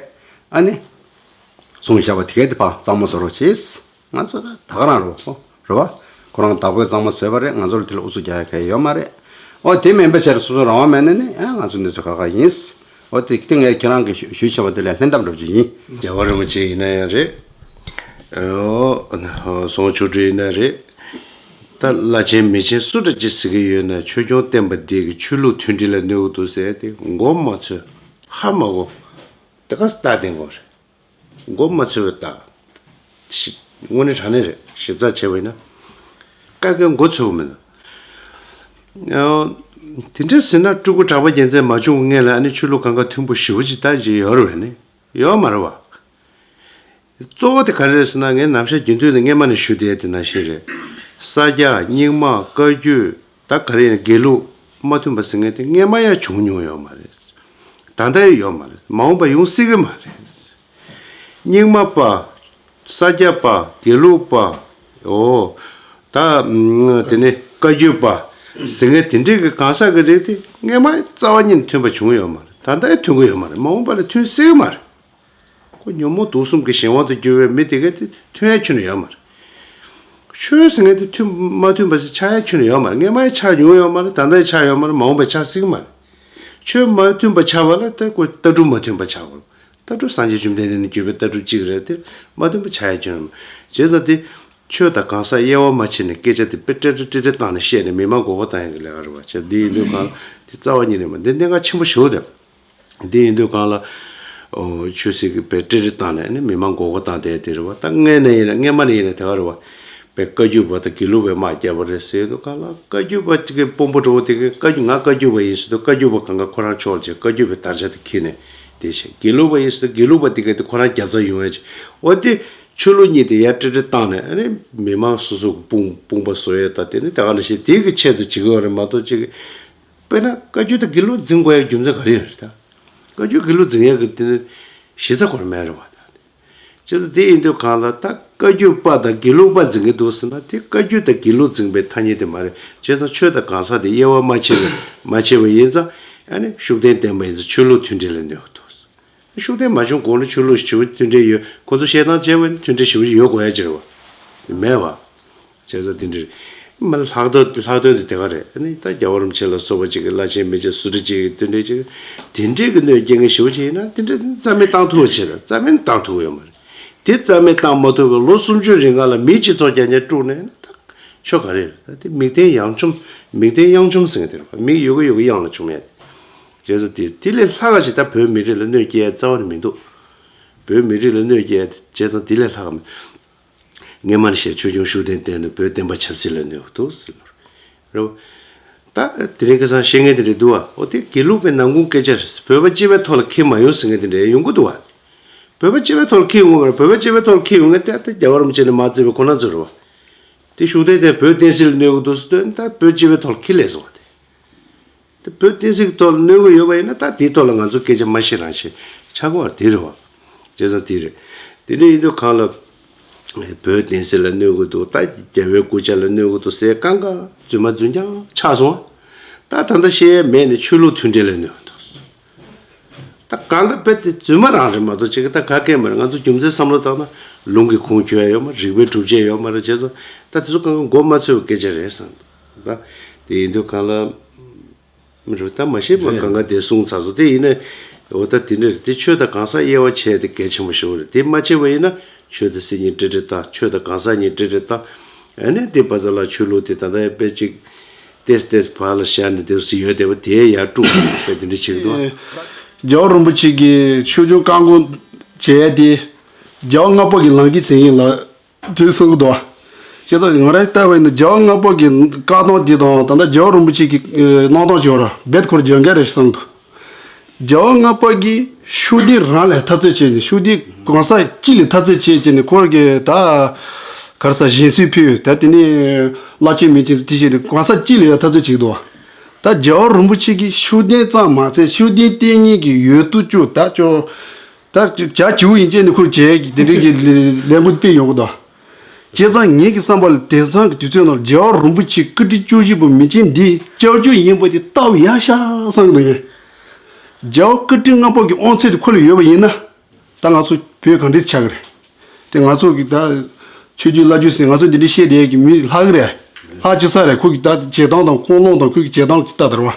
ཨ་ནི་གསུངས་བཞག་པ་དེ་གས་དེ་ཕར་གཙང་མ་བཟོ་རོགས་བྱེད། ང་ཚོ་ད་ད་ག་རང་རེད་བ། རེད་བ། ཁོ་རང་བདག་པོས་གཙང་མ་བཟོས་པ་རེད། ང་ཚོ་ལ་དེ་ལ་ཨུ་ཚུགས་རྒྱག་ཡ་ག་ཡོད་མ་རེད། འོ་དེ་མིན་པ་བྱས་སོ་སོ་རང་དབང་མེད་ན་ནི་ཨ་ང་ཚོ་གནས་ཚུལ་ཁག་ཁག་ཡིན། འོ་དེ་དེ་ངས་ཁྱེད་རང་གིས་ཞུ་ཞུས་བཞག་པ་དེ་ལ་ལྷན་ཐབས་འདྲ་པོ་ཅིག་ཡིན། རྒྱལ་བ་རིན་པོ་ཆེ་ཡིན་ན་ཡང་རེད། འོ་ཟམ་ཆོ་འཕྲུལ་ཡིན་ན་རེད། ད་བླ་ཆེན་མི་ཆེན་སུ་འདྲ་ཅིག་ཟེར་གྱི་ཡོད་ན་ཆོས་སྐྱོང་བསྟེན་པ་འདི་གི་ཆོས་ལུགས་མཐུན་སྒྲིལ་ལ་གནོད་གི་འདུག་ཟེར་ཏེ་མགོ་མ་ཚོས་ཧ་མ་གོ། དེ་ག་ལྟ་བསྟན་དགོས་རེད། མགོ་མ་ཚོས་པའི་རྟགས། ཤི། དངོས་གནས་དྲང་གནས་རེད། ཞིབ་ཚགས་བྱས་པ་ཡིན་ན། ཀ་ཀའི་མགོ་ཚོས་པ་མིན་ན། ཨོ། དེ་འདྲ་ཟེར་ན་སྤྲུལ་སྐུ་གྲགས་པ་རྒྱལ་མཚན་མ་བྱུང་སྔོན་ལ་ཨ་ནི་ཆོས་ལུགས་གང་ག་མཐུན་པོ་ཞེ་པོ་ཅིག་ད་ཅིག་ཡོད་རེད་པས་ནི། ཡོད་མ་རེད་པ། གཙོ་བོ་དེ་ག་རེ་རེད་ཟེར་ན། ངས་ནམ་ཞག་རྒྱུན་དུ་ནས་སྔས་མ་ནས་ཞུ་བསྡད་དེ་ནང་བཞིན་རེད། ས་སྐྱ་རྙིང་མ་བཀའ་བརྒྱུད་ད་ག་རེ་ཡིན་ན་དགེ་ལུགས་མ་མཐུན་པ་ཟེར་མཁན་དེ་སྔས་མ་ཡང་བྱུང་མྱོང་ཡོད་མ་རེད། ད་ལྟ་ཡང་ཡོད་མ་རེད། མ་འོངས་པ་ཡོང་སྲིད་ཀྱི་མ་རེད། རྙིང་མ་པ། ས་སྐྱ་པ། དགེ་ལུགས་པ། འོ། ད་དེ་ནས་བཀའ་བརྒྱུད་པ་ཟེར་མཁན་དེ་འདྲས་ཀྱི་གང་ཟག་གི་རིགས་དེ་སྔས་མ་རྩ་བ་ཉིད་ནས་མཐུན་པ་བྱུང་ཡོད་མ་རེད། ད་ལྟ་ཡང་མཐུན་གྱི་ཡོད་མ་རེད། མ་འོངས་པ་ལ་མཐུན་སྲིད་ཀྱི་མ་རེད། ཁོ་ཉོན་མོངས་དུག་གསུམ་གྱི་གཞན་དབང་དུ་གྱུར་བའི་མི་དེ་གས་དེ་མཐུན་ཡ་ཁྱོན་ནས་ཡོད་མ་རེད། ཆོས་ཟེར་མཁན་དེ་མཐུན་མ་མཐུན་པ་ཞིག་ཆགས་ཡ་ཁྱོན་ནས་ཡོད་མ་རེད། སྔས་མ་ཡང་ཆགས་མྱོང་ཡོད་མ་རེད། ད་ལྟ་ཡང་ཆགས་ཡོད་མ་རེད། མ་འོངས་པ་ཆགས་སྲིད་ཀྱི་མ་རེད། ཆོས་མ་མཐུན་པ་ཆགས་པ་ལ་ད་ཁོ་ལྟ་གྲུབ་མ་མཐུན་པ་ཆགས་པ། ལྟ་གྲུབ་སངས་རྒྱས་བཅོམ་ལྡན་འདས་ནས་བརྒྱུད་པའི་ལྟ་གྲུབ་གཅིག་རེད་དེ། མ་མཐུན་པ་ཆགས་ཡ་ཁྱོན་ནས་མ་རེད། བྱས་ཙང་དེ་ཆོས་དང་གང་ཟག་དབྱེ་བ་མ་ཕྱེ་ནས་སྐད་ཆ་དེ་དཔེ་ཏྲེ་ཏྲེ་ཏྲེ་ཏྲེ་བཏང་ནས་བཤད་ནས་མི་མང་མགོ་སྐོར་བཏང་ཡ་གི་ལས་ཀ་རེད་པ། བྱས་འདི་ཡིན་དུས་གང་ལ་དེ་རྩ་བ་ཉིད་ནས་མ་འདི་གནད་འགག་ཆེན་པོ་ཞེ་པོ་རེད། དེ་ཡིན་དུས་གང་ལ། ཨོ། ཆོས་སྲིད་ཀྱི་དཔེ་ཏྲེ་ཏྲེ་བཏང་ནས་ནི་མི་མང་མགོ་སྐོར་བཏང་བསྡད་དེ་རེད་བ། ད་སྔས་ནས་ཡིན་ན་སྔས་མ་ནས་ཡིན་ན་དེ་ག་རེད་བ། དཔེ་བཀའ་བརྒྱུད་པ་དང་དགེ་ལུགས་པས་དམག་བརྒྱབ་པ་རེད་ཟེར་དུས་གང་ལ། བཀའ་བརྒྱུད་པ་གཅིག་གི་དཔོན་པོ་འདྲ་བོ་དེ་གིས་བཀའ་བརྒྱུད་ང་བཀའ་བརྒྱུད་པ་ཡིན་ཟེར་དུས་བཀའ་བརྒྱུད་པ་གང་ག་ཁོ་རང་ཕྱོགས་ལ་བྱས་བཀའ་བརྒྱུད་པའི་དར་ཆ་དེ་འཁྱེར་ནས་དེ་བྱས། དགེ་ལུགས་པ་ཡིན་ཟེར་དུས་དགེ་ལུགས་པ་དེ་ག་དེ་ཁོ་རང་རྒྱབ་རྩ་ཡོང་ཡ་བྱས། འོ་དེ་ཆོས་ལུགས་གཉིས་དེ་ཡར་ཏྲེ་ཏྲེ་བཏང་ནས་ཨ་ནི་མི་མང་སོ་སོ་གི་དཔུང་དཔུང་པ་བཟོ་ཡས་དང་དེ་ནི་དེ་ག་ནང་བཞིན་དེ་གི་ཆེད་དུ་བྱེད་ཀྱི་ཡོད་རེད་མ་གཏོགས་ཅིག་དཔེར་ན་བཀའ་བརྒྱུད་དང་དགེ་ལུགས་འཛིང་དགོས་ཡ་རྒྱུ་མཚན་ག་རེ་ཡོད་རེད་ད། བཀའ་བརྒྱུད་དགེ་ལུགས་འཛིང་ཡ་གི་དེ་ནི་གཞི་རྩ་གོ་ར་མེད་རེད་བ་ད། བྱས་ཙང་དེ་ཡིན་དུས་གང་ལ་ད་བཀའ་བརྒྱུད་པ་དང་དགེ་ལུགས་པ་འཛིང་གི་འདུག་ཟེར་ན་དེ་བཀའ་བརྒྱུད་དང་དགེ་ལུགས་འཛིང་པའི་ཐ་སྙད་དེ་མ་རེད། བྱས་ཙང་ཆོས་དང་གང་ཟག་དེ་དབྱེ་བ་མ་ཕྱེ་བ་མ་ཕྱེ་བ་ཡིན་ཙང་ཨ་ནི་ཤུགས་ལྡན་བསྟེན་པ་ཡིན་ཙང་ཆོས་ལུགས་མཐུན་སྒྲིལ་ལ་གནོད་འདུག་ཤུགས་ལྡན་མ་བྱུང་གོང་ལ་ཆོས་ལུགས་ཞེ་པོ་མཐུན་སྒྲིལ་ཡོད། ཁོ་ཚོ་བཤད་སྟངས་བྱས་པ་ནི་མཐུན་སྒྲིལ་ཞེ་པོ་ཡོད་དགོས་ཡ་ཅིག་རེད་བ། མེད་བ། བྱས་ཙང་དེ་འདྲ་མ་ལྷག་དོན་ལྷག་དོན་དེ་དེ་ག་རེད། ཨ་ནི་ད་རྒྱལ་བ་རིན་པོ་ཆེ་ལ་སོགས་པ་ཅིག་གི་བླ་ཆེན་མི་ཆེན་སུ་འདྲ་ཅིག་གི་དེ་འདྲ་ཅིག་དེ་འདྲའི་གི་གནོད་སྐྱེལ་མཁན་ཞེ་པོ་ཅིག་ཡིན་ན་དེ་འདྲ་རྩ་མེད་བཏང་ཐུབ་པ་བྱས་ན་རྩ་མེད་བཏང་ཐུབ་ཡོད་མ་རེད། དེ་རྩ་མེད་བཏང་མ་ཐུབ་པའི་ལོ་སུམ་ཅུ་རིང་ག་ལ་མི་སྤྱི་ཚོགས་རྐྱང་རྐྱང་དཀྲུགས་ནས་ད་ཆོ་ག་རེ་རེད། ད་དེ་མིག་ལྡན་གཡང་འཆུམ་མིག་ལྡན་གཡང་འཆུམ་ཟེར་མཁན་དེ་རེད་བ། མིག་ཡོད་གི་ཡོད་གི་གཡང་ལ་འཆུམ་ཡ་དེ། བྱས་ཙང་དེ་དེ་ལས་ལྷག་ག་ཞིག་ད་བོད་མི་རིགས་ལ་གནོད་སྐྱེལ་ཡ་རྩ་བ་ནས་མི་འདུག་བོད་མི་རིགས་ལ་གནོད་སྐྱེལ་ཡ་དེ་བྱས་ཙང་དེ་ལས་ལྷག་ག་མི། སྔས་མ་ནས་བཤད་ཆོས་སྐྱོང་ཤུགས་ལྡན་བསྟེན་ནས་བོད་བསྟན་པ་ཆབ་སྲིད་ལ་གནོད་འདུག་ཟེར་ལོ། རེད་བ། ད་ ད་དེ་རིང་ཁ་སང་བཤད་མཁན་དེ་འདྲ་འདུག་བ། འོ་དེ་དགེ་ལུགས་པའི་ནང་ཁུངས་སྐད་ཆ་རེད། བོད་པ་སྤྱི་པའི་ཐོག་ལ་འཁེལ་མ་ཡོང་ཟེར་མཁན་དེ་འདྲ་ཡོང་གི་འདུག་བ། བོད་པ་སྤྱི་པའི་ཐོག་ལ་འཁེལ་ཡོང་གི་མ་རེད། བོད་པ་སྤྱི་པའི་ཐོག་ལ་འཁེལ་ཡོང་མཁན་དེ་ད་རྒྱལ་བ་རིན་པོ་ཆེ་ནས་མར་བརྩིས་པའི་ཁོ་ན་ཚོ་རེད་བ། དེ་ཤུགས་ལྡན་དེ་བོད་བསྟན་སྲིད་ལ་གནོད་གི་འདུག་ཟེར་དུས་ད་བོད་སྤྱི་པའི་ཐོག་ལ་འཁེལ་ལས་སོང་བ་དེ། དེ་བོད་བསྟན་སྲིད་ཀྱི་ཐོག་ལ་གནོད་ཀྱི་ཡོད་པ་ཡིན་ན་ད་དེའི་ཐོག་ལ་ང་ཚོ་སྐད་ཆ་མ་བཤད་རང་བཤད་ཆགས་ཀྱི་བ་དེ་རེད་བ། བྱས་ཙང་དེ་རེད། དེ་འདྲ་ཡིན་དུས་གང་ལ་བོད་བསྟན་སྲིད་ལ་གནོད་ཀྱི་འདུག་ད་རྒྱལ་བའི་སྐུ་ཕྱྭ་ལ་གནོད་ཀྱི་འདུག་ཟེར་གང་ག་རྫུན་མ་རྫུན་རྐྱང་ཆགས་སོང་བ། ད་ད་ལྟ་བཤད་ཡས་མེད་ནས་ཆོས་ལུགས་མཐུན་འབྲེལ་ལ་གནོད་ཀྱི་འདུག་ད་གང་ག་དཔེ་དེ་རྫུན་མ་རང་རེད་མ་གཏོགས་ཅིག་ད་ག་གེ་མ་རེད། ང་ཚོ་རྒྱུ་མཚན་བསམ་བློ་བཏང་ན་ལུང་གི་ཁུངས་འཁྱོལ་ཡ་ཡོད་མ་རེད། རིགས་པའི་སྒྲུབ་བྱེད་ཡོད་མ་རེད། བྱས་ཙང་ད་དེ་ཚོ་གང་ག་མགོ་མ་ཚོས་པའི་སྐད་ཆ་རེད་བསམ་འདུག་ད་དེ་ཡིན་དུས་གང་ལ། མི་རུ་ད་མ་ཤེས་པ་རེད། གང་ག་དེ་གསུངས་ཚར་སོང་། དེ་ཡིན་ན་འོ་ད་དེ་འདྲ་རེད། དེ་ཆོས་དང་གང་ཟག་དབྱེ་བ་ཕྱེ་དེ་གལ་ཆེན་པོ་ཞིག་རེད། དེ་མ་ཕྱེ་བ་ཡིན་ན་ཆོས་དང་སྲིད་གཉིས་ཏྲི་ཏྲི་ལྟ། ཆོས་དང་གང་ཟག་གཉིས་ཏྲི་ཏྲི་ལྟ། ཨ་ནི་དེ་བ་ཟ་ལ་ཆོས་ལུགས་དེ་ད་ལྟ་དཔེ་ཅིག་ཏེས་ཏེས་བར་ལ་ཤར་ནས་དེ་སུ་ཡོད་བསྡད་པ་དེ་ཡར་དཀྲུགས་དཔེ་དེ་འདྲ་བྱེད་ཀྱི་འདུག་རྒྱལ་བ་རིན་པོ་ཆེ་གིས་ཆོས་སྐྱོང་བཀའ་བསྒོ་བྱས་ཏེ་རྒྱལ་བ་ལྔ་པ་གི་ལང་ཀའི་མཚན་ཉིད་ལ། དེ་གསུང་གི་འདུག་བྱས་ཙང་ང་རང་ལྟ་བ་ཡིན་ན་རྒྱལ་བ་ལྔ་པ་གི་བཀའ་གདམས་འདི་དང་ད་ལྟ་རྒྱལ་བ་རིན་པོ་ཆེ་གི་གནང་སྟངས་ཀྱི་བར་རྦད་ཁོར་འཇོན་ག་རེད་གསུང་འདུག་རྒྱལ་བ་ལྔ་པ་གིས་ཤུགས་ལྡན་རང་ལ་འཐབ་རྩོད་བྱས་ནས་ཤུགས་ལྡན་གང་ཟག་སྤྱི་ལ་འཐབ་རྩོད་བྱས་བྱས་ནས་ཁོར་གི་ད་ག་རེ་ཟ་བཞེངས་སྲོལ་ཕུལ། ད་དེ་ནས་བླ་ཆེན་མི་ཆེན་དེ་བྱས་ནས་གང་ཟག་སྤྱི་ལ་འཐབ་རྩོད་བྱེད་ཀྱི་འདུག་ད་རྒྱལ་བ་རིན་པོ་ཆེ་གིས་ཤུགས་ལྡན་ཙམ་མ་ཟད་ཤུགས་ལྡན་བསྟེན་མཁན་གྱི་ཡོད་དུ་བཅུག་ད་ཅོ། ད་བྱ་བྱིའུ་ཡིན་ཅེས་ནི་ཁོས་བྱས་ཀྱི་དེ་འདྲའི་གི་ལས་འགུལ་སྤེལ་ཡོང་གི་འདུག་བྱས་ཙང་ངེད་ཀྱི་བསམ་པ་ལ་དེང་སང་གི་དུས་ཚོད་ནང་རྒྱལ་བ་རིན་པོ་ཆེ་སྐུ་ཕྲེང་བཅུ་བཞི་པ་མི་ཆེན་འདིས་སྐྱབས་བཅོལ་ཡིན་པ་དེ་སྟབས་ཡག་ཤག་བསམ་གི་འདུག་ཡིན། རྒྱལ་བ་སྐུ་ཕྲེང་ལྔ་པ་གི་དབང་ཚད་དེ་ཁོ་ལ་ཡོད་པ་ཡིན་ན་ད་ང་ཚོ་བོད་ག་འདྲས་ཆགས་ཀྱི་རེད། དེ་ང་ཚོ་གི་ད་ཆོས་བརྒྱུད་བླ་བརྒྱུད་ཟེར་ང་ཚོ་འདི་འདྲའི་བཤད་བསྡད་ཀྱི་མི་ལྷག་གི་རེད། ལྷག་ཅི་ས་རེད། ཁོ་གི་ད་བྱེད་སྟངས་དང་ཀུན་སློང་དང་ཁོ་གི་བྱེད་སྟངས་ཅི་ལྟ་དར་བ།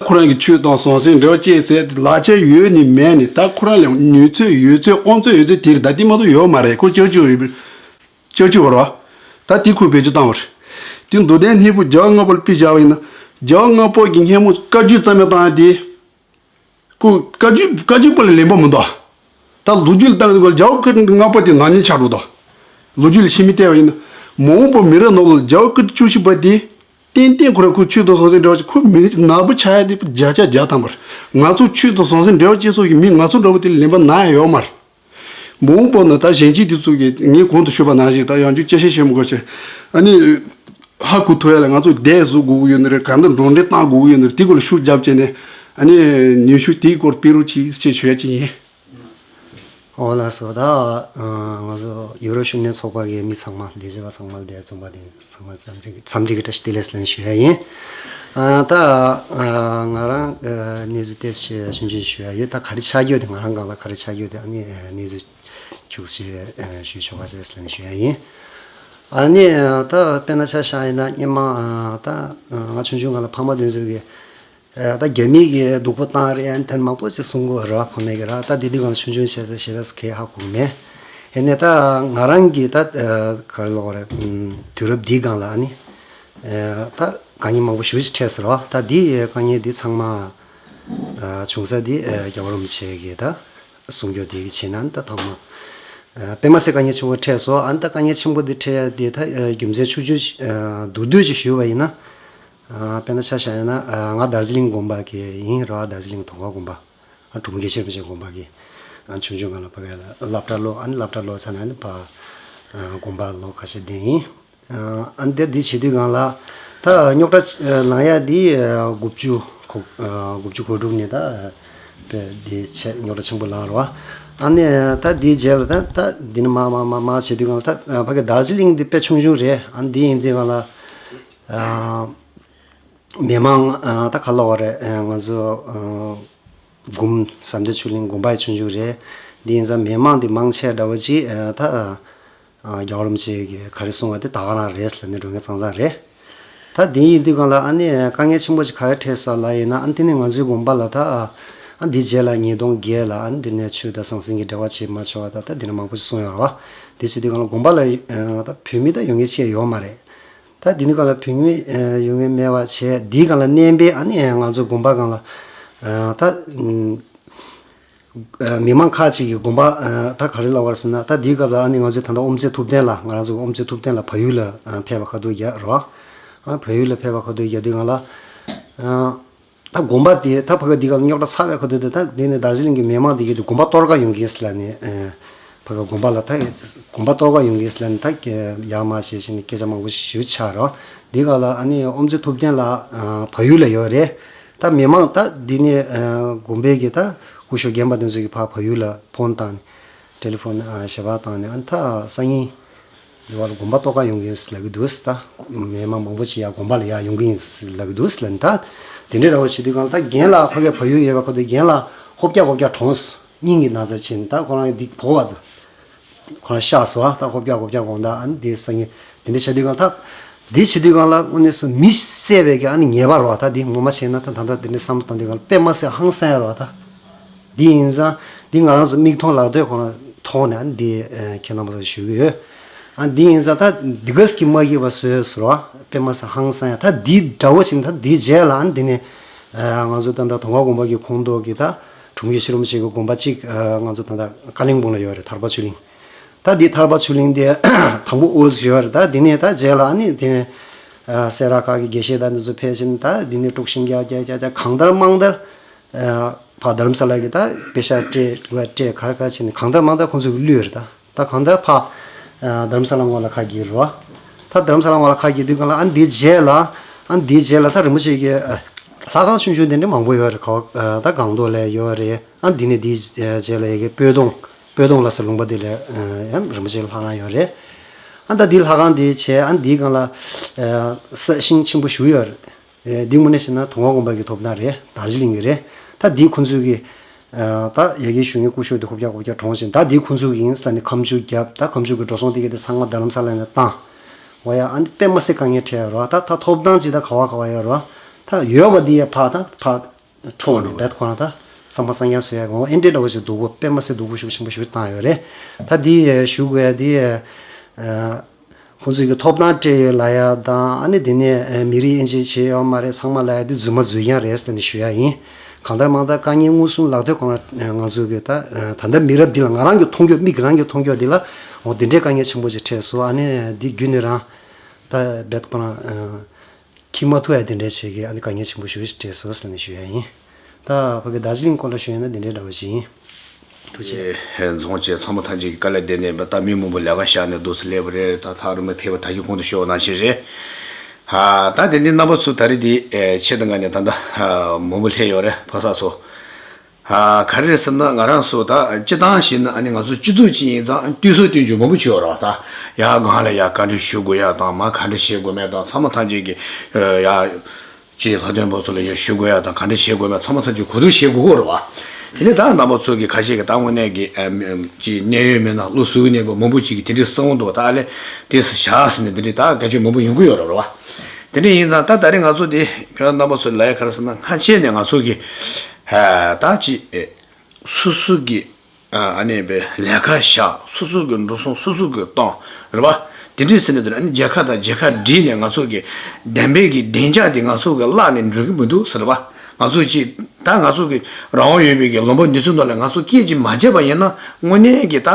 ཁོ་རང་གི་ཆོས་དང་ཟང་ཟིང་འབྲེལ་བ་བཅད་ཟེར་ལག་ཆ་ཡོད་ནི་མེད་ནི་ད་ཁོ་རང་ལ་ནུས་ཚོད་ཡོད་ཚད་དབང་ཚད་ཡོད་ཚད་དེ་རེད། ད་དེ་མ་གཏོགས་ཡོད་མ་རེད། ཁོ་སྐྱབས་བཅོལ་ཡོད་སྐྱབས་བཅོལ་བ་རེད་བ། ད་དེ་ཁོས་བེད་སྤྱོད་བཏང་བ་རེད། དེ་མདོ་དོན་སྙིང་པོ་རྒྱལ་བ་ལྔ་པ་ལ་ཕུལ་བཞག་པ་ཡིན་ན་རྒྱལ་བ་ལྔ་པ་གི་སྔས་མོ་བཀའ་བརྒྱུད་རྩ་མེད་བཏང་ཡ་དེ། ཁོ་བཀའ་བརྒྱུད་བཀའ་བརྒྱུད་པ་ལ་ལན་པ་མི་འདུག་ད་ལོ་རྒྱུས་ལ་བལྟས་པའི་སྐོར་རྒྱལ་བ་ཀིརྟི་ལྔ་པ་དེ་ནག་ཉེས་ཆགས་འགྲོ་འདུག་ལོ་རྒྱུས་ལ་ཤེས་མི་བལྟས་པ་ཡིན་ན་མ་འོངས་པ་མི་རབས་ནང་ལ་རྒྱལ་བ་ཀིརྟི་བཅུ་བཞི་པ་དེ་ཏན་ཏན་ཁོ་རང་ཁོའི་ཆོས་དང་ཟང་ཟིང་འབྲེལ་བ་ཆེ་ཁོ་མི་ནག་པོ་ཆགས་ཡ་དེ་བརྒྱ་ཆ་བརྒྱ་ཐམ་པར་ང་ཚོ་ཆོས་དང་ཟང་ཟིང་འབྲེལ་བ་ཆེ་སོགས་ཀྱི་མི་ང་ཚོ་འདྲ་པོ་དེ་ལ་ལན་པ་ནག་ཡ་ཡོད་མ་རེད། མ་འོངས་པ་ན་ད་གཞན་གཅིག་དེ་ཚོ་གིས་ངས་གོང་དུ་ཞུས་པ་ནང་བཞིན་ད་ཡང་བསྐྱར་དཔྱད་ཞིབ་བྱེད་མི་དགོས་ཆེ། ཨ་ནི། ཧ་གོ་ཐུབ་ཡ་ལ་ང་ཚོ་བསྡད་བཟོ་དགོས་ཀྱི་ཡོད་ནི་རེད། ག་འདྲ་འགྲོ་གྲོན་བཏང་དགོས་ཀྱི་ཡོད་ནི་རེད། དེ་སྐོར་ལ་ཤུགས་རྒྱབ་བྱས་ནས་ཨ་ནི་ནུས་ཤུགས་དེའི་སྐོར་སྤེལ་རོགས་གྱིས་ཞེས་ཞུ་ཡ་ཅིག་ཡིན། འོ་ལགས་སོ། ད་ང་ཚོ་ཡུ་རོབ་ཤུགས་ལྡན་ཚོགས་པ་གི་མི་ཚང་མ་ལས་བྱེད་པ་ཚང་མ་ལ་དེ་འཛོམས་པ་དེ་ཚང་མ་འཚམས་འདྲི་འཚམས་འདྲི་གི་བཀྲ་ཤིས་བདེ་ལེགས་ཟེར་ནས་ཞུ་ཡ་ཡིན། ད་ང་རང་གནས་ཚུལ་ཏོག་ཙམ་ཞིབ་འཇུག་ཞུ་ཡ་ཡོད། ད་ག་རེ་ཆགས་ཡོད་དེ་ང་རང་སྒང་ལ་ག་རེ་ཆགས་ཡོད་དེ་ཨ་ནི་གནས་ཚུལ། ཁྱུག་ཙམ་ཞུ་ཆོག་ག་ཟེར་ནས་ཞུ་ཡ་ཡིན། ཨ་ནི་ད་དཔེར་ན་ཆ་བཞག་ཡིན་ན་སྔོན་མ་ད་ང་ཆུང་ཆུང་སྒང་ལ་ཕ་མ་དེ་ཚོ་གིས་ད་རྒྱ་མི་གིས་སྡུག་པོ་བཏང་རེད་ཨ་ནི་དེ་མང་པོ་ཞིག་གསུང་གི་རེད་བ། ཕ་མས་གིས་ར་ད་དེ་དུས་སྒང་ལ་ཆུང་ཆུང་བྱས་ཙང་ཞེ་དྲག་གི་ཧ་གོ་གི་མེད། ཡིན་ནའི་ད་ང་རང་གིས་ད་ག་རེ་ལབ་དགོས་རེད། དུས་རབས་འདིའི་སྒང་ལ་ཨ་ནི་ད་དཀའ་ངལ་མང་པོ་ཞེ་པོ་ཅིག་འཕྲད་སོང་རེད་བ། ད་དེ་དཀའ་ངལ་འདི་ཚང་མ་བྱུང་ས་དེ་རྒྱལ་བ་རིན་པོ་ཆེ་གིས་ད། གསུང་རྒྱུ་དེ་གི་བྱས་ན་ད་ཐོག་མ། ཨ་དཔེ་མ་སྲིད་དཀའ་ངལ་ཆེན་པོ་འཕྲད་སོང་། ཨ་ནི་ད་དཀའ་ངལ་ཆེན་པོ་དེ་འཕྲད་ཡ་དེ་ད་ཨ་རྒྱུ་མཚན་ཆུང་ཆུང་ཞིག་ཨ་མདོར་བསྡུས་ཅིག་ཞུས་པ་ཡིན་ན། ཨ་དཔེར་ན་ཆ་བཞག་ཡིན་ན་ཨ་ང་དར་ཇི་ལིང་དགོན་པ་གི་ཡིན་རེད་བ། དར་ཇི་ལིང་དུང་དཀར་དགོན་པ། ཨ་གྲུབ་ཐོབ་རྒྱལ་མཚན་རིན་པོ་ཆེ་དགོན་པ་གི། ཨ་ཆུང་ཆུང་སྒང་ལ་ཕ་གི་ལ་སློབ་གྲྭ་སློབ། ཨ་ནི་སློབ་གྲྭ་སློབ་ཚར་ནས་ཨ་ནི་ཕ་ཨ་དགོན་པ་ལོ་ཁ་ཤས་བསྡད་ཡིན། ཨ་འདི་འདི་བྱེད་དུས་སྒང་ལ་ད་རྙོག་དྲ་ལངས་ཡ་འདི་དགུ་བཅུ་གོ་དགུ་བཅུ་གོ་དྲུག་ནས་ད་དཔེ་འདི་ཆེ་རྙོག་དྲ་ཆེན་པོ་ལངས་རེད་བ། ཨ་ནི་ད་འདིའི་རྗེས་ལ་ད་ད་འདི་ནས་མར་མར་མར་མར་བྱེད་དུས་སྒང་ལ་ད་ཕ་གི་དར་ཇི་ལིང་འདི་དཔེ་ཆུང་ཆུང་རེད། ཨ་འདི་ཡིན་དུས་སྒང་ལ་མི་མང་ད་ག་ལབ་དགོས་རེད། ང་ཚོ་སྒོམ་ཟམ་གདོང་ཆོས་གླིང་དགོན་པ་ཡི་ཆུང་ཆུང་རེད། འདི་ཡིན་ཙང་མི་མང་འདི་མང་ཆེ་འདྲ་བོ་ཅིག་ད། རྒྱལ་བ་རིན་པོ་ཆེ་གིས་ག་རེ་གསུངས་པ་དེ་ད་ག་རང་རེད་ཟེར་ནས་འགྲོ་མཁན་ཙང་ཙང་རེད། ད་དེ་ཡིན་དུས་སྒང་ལ་ཨ་ནི་དཀའ་ངལ་ཆེན་པོ་ཞིག་ག་རེ་འཕྲད་སོང་ལབ་ཡིན་ན། ཨ་ནི་དེ་ནས་ང་ཚོའི་དགོན་པ་ལ་ད་ཨ་འདི་རྗེས་ལ་ཉིས་སྟོང་བརྒྱད་ལ་ཨ་ནི་འདི་ནས་ཆོས་དང་ཟང་ཟིང་གི་འབྲེལ་བ་བྱེད་མ་ཆོག་པ་ད་ད་འདི་ནས་མང་པོ་ཞིག་གསུངས་ཡོད་རེད་བ། དེ་བྱེད་དུས་སྒང་ལ་དགོན་པ་ལ་ད་བོད་མི་ད་ཡོང་མཁན་ཅིག་ཡོད་མ་རེད། ད་དེ་ནས་སྒང་ལ་བོད་མི་ཡོང་མཁན་མེད་པ་བྱས། དེའི་སྒང་ལ་གནས་པའི་ཨ་ནི་ང་ཚོ་དགོན་པ་སྒང་ལ་ད། མི་མང་ཁག་ཅིག་གིས་དགོན་པ་ད་ག་རེ་ལབ་པ་རེད་ཟེར་ན། ད་འདིའི་སྐབས་ལ་ཨ་ནི་ང་ཚོའི་ད་ལྟ་དབུ་མཛད་ཐུབ་བསྟན་ལགས། ང་རང་ཚོ་གི་དབུ་མཛད་ཐུབ་བསྟན་ལགས་བལ་ཡུལ་ལ་ཕེབས་པ་ཁ་ཐུག་རྒྱག་རོགས། ཨ་བལ་ཡུལ་ལ་ཕེབས་པ་ཁ་ཐུག་རྒྱག་དུས་སྒང་ལ། ཨ་ད་དགོན་པ་དེ་ད་ཕ་གི་འདི་ག་རྙོག་དྲ་ཚ་བའི་ཁ་ཐུག་དེ་ད་དེ་ནས་དར་ཇི་ལིང་གི་མི་མང་དེ་གི་དེ་དགོན་པ་གཏོར་ག་ཡོང་གིན་ཟེར་ལབ་ནས། ཨ་ཕ་གི་དགོན་པ་ལ་ད་དགོན་པ་གཏོར་ག་ཡོང་གིན་ཟེར་ལབ་ནས་ད་ཡར་མར་བྱས་བྱས་ནས་སྐད་ཆ་མང་པོ་ཞིག་ཆགས་རོ། འདི་ག་ལ་ཨ་ནི་ཨོམ་རྩེ་ཐུབ་བསྟན་ལགས་ཨ་བལ་ཡུལ་ལ་ཡོད་རེད། ད་མི་མང་ད་འདི་ནས་ཨ་དགོན་པའི་གི་ད་སྐུ་ཞབས་རྒན་པ་དེ་ཚོ་གི་ཕར་བལ་ཡུལ་ལ་ཕོན་བཏང་ནས་ཊེ་ལི་ཕོན་ཨ་ཞལ་པར་བཏང་ནས། ཨ་ནི་ད་སང་ཉིན་འདི་བར་ལ་དགོན་པ་གཏོར་ག་ཡོང་གིན་ཟེར་ལབ་ཀྱི་འདུག་ཟེར། ད་མི་མང་མང་པོ་ཅིག་ཡར་དགོན་པ་ལ་ཡར་ཡོང་གིན་ཟེར་ལབ་ཀྱི་འདུག་ཟེར་ལབ་ནས། ད་དེ་འདྲའི་འདྲ་བོ་བྱེད་དུས་སྒང་ལ་ད་རྒན་ལགས་ཕ་གིར་བལ་ཡུལ་ཡོད་པ་ཁོ་ཚོ་རྒན་ལགས་ཧོབ་རྒྱག་ཧོབ་རྒྱག་གྲོངས་སོང་། སྙིང་གི་ན་ཚ་ཕྱིན། ད་ཁོ་རང་འདི་གོ་བ་འདུག་ཁོ་རང་གཤགས་སོང་། ཨ་ད་ཧོབ་རྒྱག་ཧོབ་རྒྱག་འོང་། ད་ཨ་ནི་འདི་སང་ཉིན་འདི་འདྲ་བྱེད་དུས་སྒང་ལ། ད་འདི་བྱེད་དུས་སྒང་ལ་དངོས་གནས་སུ་མི་བསད་པའི་གི་ཨ་ནི་ཉེས་པ་རེད་བ། ད་འདི་ངོ་མ་བྱས་ན་ད་ད་ལྟ་འདི་འདྲ་བསམ་བློ་བཏང་དུས་སྒང་ལ་དཔེ་མ་སྲིད་ཧང་སང་ཡ་རེད་བ། ད་འདི་ཡིན་ཙང་འདི་ང་རང་ཚོ་མིག་མཐོང་ལག་ཐོག་ཁོ་རང་མཐོང་ནས་ཨ་ནི་འདི་ཨ་ཁྱེད་རྣམ་པ་ཚོ་ཞུ་གི་ཡོད། ཨ་འདི་ཡིན་ཙང་ད་འདི་ག་ཟིག་གི་མ་སྐྱིད་པ་བཟོས་ཟེར་བ། དཔེ་མ་སྲིད་ཧང་སང་ཡ། ད་འདི་འདྲ་བོ་ཞིག་ད་འདི་རྗེས་ལ་ཨ་ནི་འདི་ནས་ཨ་ང་ཚོ་ད་ལྟ་དུང་དཀར་དགོན་པ་གི་ཁོངས་གཏོགས་ཀྱི་ད་གྲོང་ཁྱེར་ཤེས་རབ་ཆེ་གི་དགོན་པ་གཅིག་ཨ་ང་ཚོ་ད་ལྟ་ཀ་ལིང་སྦུག་ལ་ཡོད་རེད། ཐར་པ་ཆོས་གླིང་། ད་འདི་ཐར་པ་ཆོས་གླིང་དེ་དང་པོ་འོས་ཡོད་རེད། ད་འདི་ནས་ད་རྗེས་ལ་ཨ་ནི་དེ་ནས་ཨ་སེ་ར་ཁག་གི་དགེ་བཤེས་དང་འདི་ཚོ་ཕེབས་ཕྱིན། ད་འདི་ནས་དཀྲུག་ཤིང་རྒྱག་རྒྱག་རྒྱག་རྒྱག་གང་ལྟར་མང་ལྟར་ཨ་ཕར་རྡ་རམ་ས་ལ་གི་ད་པེ་ཤ་སྤྲད་དགོས་སྤྲད་ག་རེ་ག་རེ་བྱས་ནས་གང་ལྟར་མང་ལྟར་ཁོང་ཚོ་གི་བླུས་རེད། ད་ད་གང་ལྟར་ཕར་ཨ་རྡ་རམ་ས་ལ་སྔོན་ལ་ཁ་གྱེས་རེད་བ། ད་རྡ་རམ་ས་ལ་སྔོན་ལ་ཁ་གྱེས་དུས་སྒང་ལ་ཨ་འདི་རྗེས་ལ་ཨ་འདི་རྗེས་ལ་ད་རིན་པོ་ཆེ་གི་ཨ་ལྷ་ཁང་ཆུང་ཆུང་དེ་འདྲ་མང་པོ་ཡོད་རེད། ག་བ་ཨ་ད་སྒང་ཏོག་ལ་ཡོད་རེད། ཨ་འདི་ནས་འདི་རྗེས་ལ་ཡ་གི་སྤོས་དོང་། སྤོས་དོང་ལ་ཟེར་ལུང་པ་དེ་ལ་ཨ་ཡང་རིན་པོ་ཆེ་ལྷ་ཁང་ཡོད་རེད། ཨ་ད་འདི་ལྷ་ཁང་དེ་བྱས། ཨ་འདིའི་སྒང་ལ་ཨ་ས་ཤིང་ཆེན་པོ་ཞིག་ཡོད་རེད། ཨ་འདི་དངོས་གནས་བཤད་ན་དུང་དཀར་དགོན་པ་གི་ཐོབ་ཐང་རེད། དར་ཇི་ལིང་གི་རེད། ད་འདི་ཁོང་ཚོའི་གི་ཨ་ད་ཡ་གི་གཞུང་གི་སྐུ་ཞབས་དེ་ཧོབ་རྒྱག་ཧོབ་རྒྱག་གྲོངས་ཤིང་། ད་འདི་ཁོང་ཚོའི་གི་ཡིན་ཟེར་ནས་ཁ་མཆུ་བརྒྱབ། ད་ཁ་མཆུ་གི་འགྲོ་སོང་དེ་གི་དེ་ཚང་མ་རྡ་རམ་ས་ལ་ནས་བཏང་། འོ་ཡ། ཨ་ནི་དཔེ་མ་སྲིད་དཀའ་ངལ་འཕྲད་རོ། ད་ད་ཐོབ་ཐང་ཅིག་ད་ག་བ་ག་བ་ཡོད་རོ། ད་ཡོད་པ་འདི་ཡ་ཕ་ད་ཕ་འཕྲོག་ནས་རྦད་ཁོ་རང་ད་ཚང་མ་གསང་རྒྱ་བཟོ་ཡ་གི་འོ་ཨེ་འདྲའི་འདྲ་བོ་ཞིག་སྡུག་པོ། དཔེ་མ་སྲིད་སྡུག་པོ་ཤུགས་ཆེན་པོ་ཞིག་བཏང་ཡོད་རེད། ད་འདི་ཞུ་དགོས་ཡ་འདི་ཨ་ཁོང་ཚོས་ཀྱི་ཐོབ་ཐང་སྤྲད་ཡོད་ལབ་ཡ་དང་། ཨ་ནི་འདི་ནས་ཨ་མི་རིགས་དབྱེ་འབྱེད་བྱས་ཡོད་མ་རེད། ཚང་མ་ལབ་ཡ་འདི་རྫུན་མ་རྫུན་རྐྱང་རེད་ཟེར་ནས་ཞུ་ཡ་ཡིན། གང་ལྟར་མང་ལྟར་དཀའ་ངལ་མངོན་སུམ་ལག་ཐོག་ཁོ་རང་ང་ཚོ་གི་ད་ད་ལྟ་མི་རབས་འདི་ལ་ང་རང་གི་མཐོང་རྒྱུ། མིག་རང་གི་མཐོང་རྒྱུ་འདི་ལ་འོ་འདི་འདྲའི་དཀའ་ངལ་ཆེན་པོ་ཅིག་འཕྲད་སོང་། ཨ་ནི་འདི་བརྒྱུད་ནས་རང་ད་རྦད་ཁོ་རང་ཨ་འཁྱེར་མ་ཐུབ་ཡ་དེ་འདྲ་བྱེད་ཀྱི་ཨ་ནི་དཀའ་ངལ་ཆེན་པོ་ཞེ་པོ་ཅིག་འཕྲད་སོང་ཟེར་ནས་ཞུ་ཡ་ཡིན། ད་ཕ་གི་དར་ཇི་ལིང་སྐོར་ལ་ཞུ་ཡ་ན་འདི་འདྲའི་འདྲ་བོ་ཞིག་ཡིན། ཐུགས་རྗེ་ཆེ། རྫོང་བཅས་ཚང་མ་ཐམས་ཅད་ཀྱི་དཀའ་ལས་བརྒྱབ་ནས་ད་མི་མང་པོ་ལས་ཀ་བཞག་ནས་འདུག་སེ་སླེབས་པ་རེད། ད་ཐག་རིང་མོ་ཕེབས་པ་ད་གིན་གོང་དུ་ཞུས་པ་ནང་བཞིན་རེད། ཧ། ད་དེ་འདི་རྣམ་པ་ཚོ་ད་རེས་འདི་ཨེ་ཆེད་དུ་མངགས་ནས་ད་ལྟ་ཧ་མང་པོ་སླེབས་ཡོད་རེད། ཕ་ས་སོ། ཧ། ག་རེ་རེད་ཟེར་ན་ང་རང་ཚོ་ད་སྤྱིར་བཏང་བྱས་ན་ཨ་ནི་ང་ཚོ་སྤྱི་ཚོགས་གཅིག་ཡིན་ཙང་བསྟུན་གསོལ་བསྟུན་རྒྱུ་མང་པོ་བྱེད་ཡོད་རེད་བ། ད་ཡར་སྒང་ལ་ཡར་བཀའ་འདྲི་ཞུ་དགོས་ཡ་དང་། མར་ག་འདྲ་བྱེད་དགོས་མེད་དང་། ཚང་མ་ཐམས་ཅད་ཀྱིས་ཨ་ཡར་ཅིག་ལྷ་སྡེ་པ་ཚོ་ལ་ཡར་ཞུ་དགོས་ཡ་དང་། ག་འདྲ་བྱེད་དགོས་མེད་ཚང་མ་ཐམས་ཅད་གོ་བསྡུར་བྱེད་དགོས་ཀྱི་རེད་བ། དེ་ནས་ད་རྣམ་པ་ཚོ་གིས་ཁ་ཤས་ཀྱིས་ད་དངོས་གནས་ཀྱི་ཨ་ཅིག་གནད་ཡོད་མི་སྣ་བློ་གཟུ་བོ་མང་པོ་ཅིག་གིས་དེ་འདྲའི་གསུངས་འདུག་ད་ཨ་ལས་དེ་སུ་བཞག་ཟེར་ནས་དེ་འདྲའི་ད་སྐད་ཆ་མང་པོ་ཡོང་གི་ཡོད་རེད་བ། དེ་འདྲ་ཡིན་ཙང་ད་ད་རེས་ང་ཚོ་དེ་ཁྱོད་རྣམ་པ་ཚོ་ལ་ཡ་ག་རེ་ཟེར་ན་སྔ་ཕྱི་ནས་ང་ཚོ་གིས་ཨ་ད་ཅིག་ཨེ་སོ་སོ་གི་ཨ་ཨ་ནི་པའི་ལས་ཀ་བཞག་སོ་སོ་གི་འགྲོ་སོང་སོ་སོ་གི་གཏོང་རེད་བ། དེ་འདྲ་ཟེར་ནས་དེ་ཨ་ནི་རྒྱལ་ཁབ་དང་རྒྱལ་ཁབ་བསྒྲིགས་ནས་ང་ཚོ་གི་བདེན་པའི་གི་བདེ་འཇགས་དེ་ང་ཚོ་གི་བརླག་ནས་འགྲོ་གི་མི་འདུག་ཟེར་བ། ང་ཚོ་ཅིག་ད་ང་ཚོ་གི་རང་དབང་ཡོད་པའི་གི་ལུང་པ་འདི་ཚོའི་ནང་ལ་ང་ཚོ་སྐད་ཅིག་མ་བརྗེད་པ་ཡིན་ན་དངོས་གནས་གི་ད་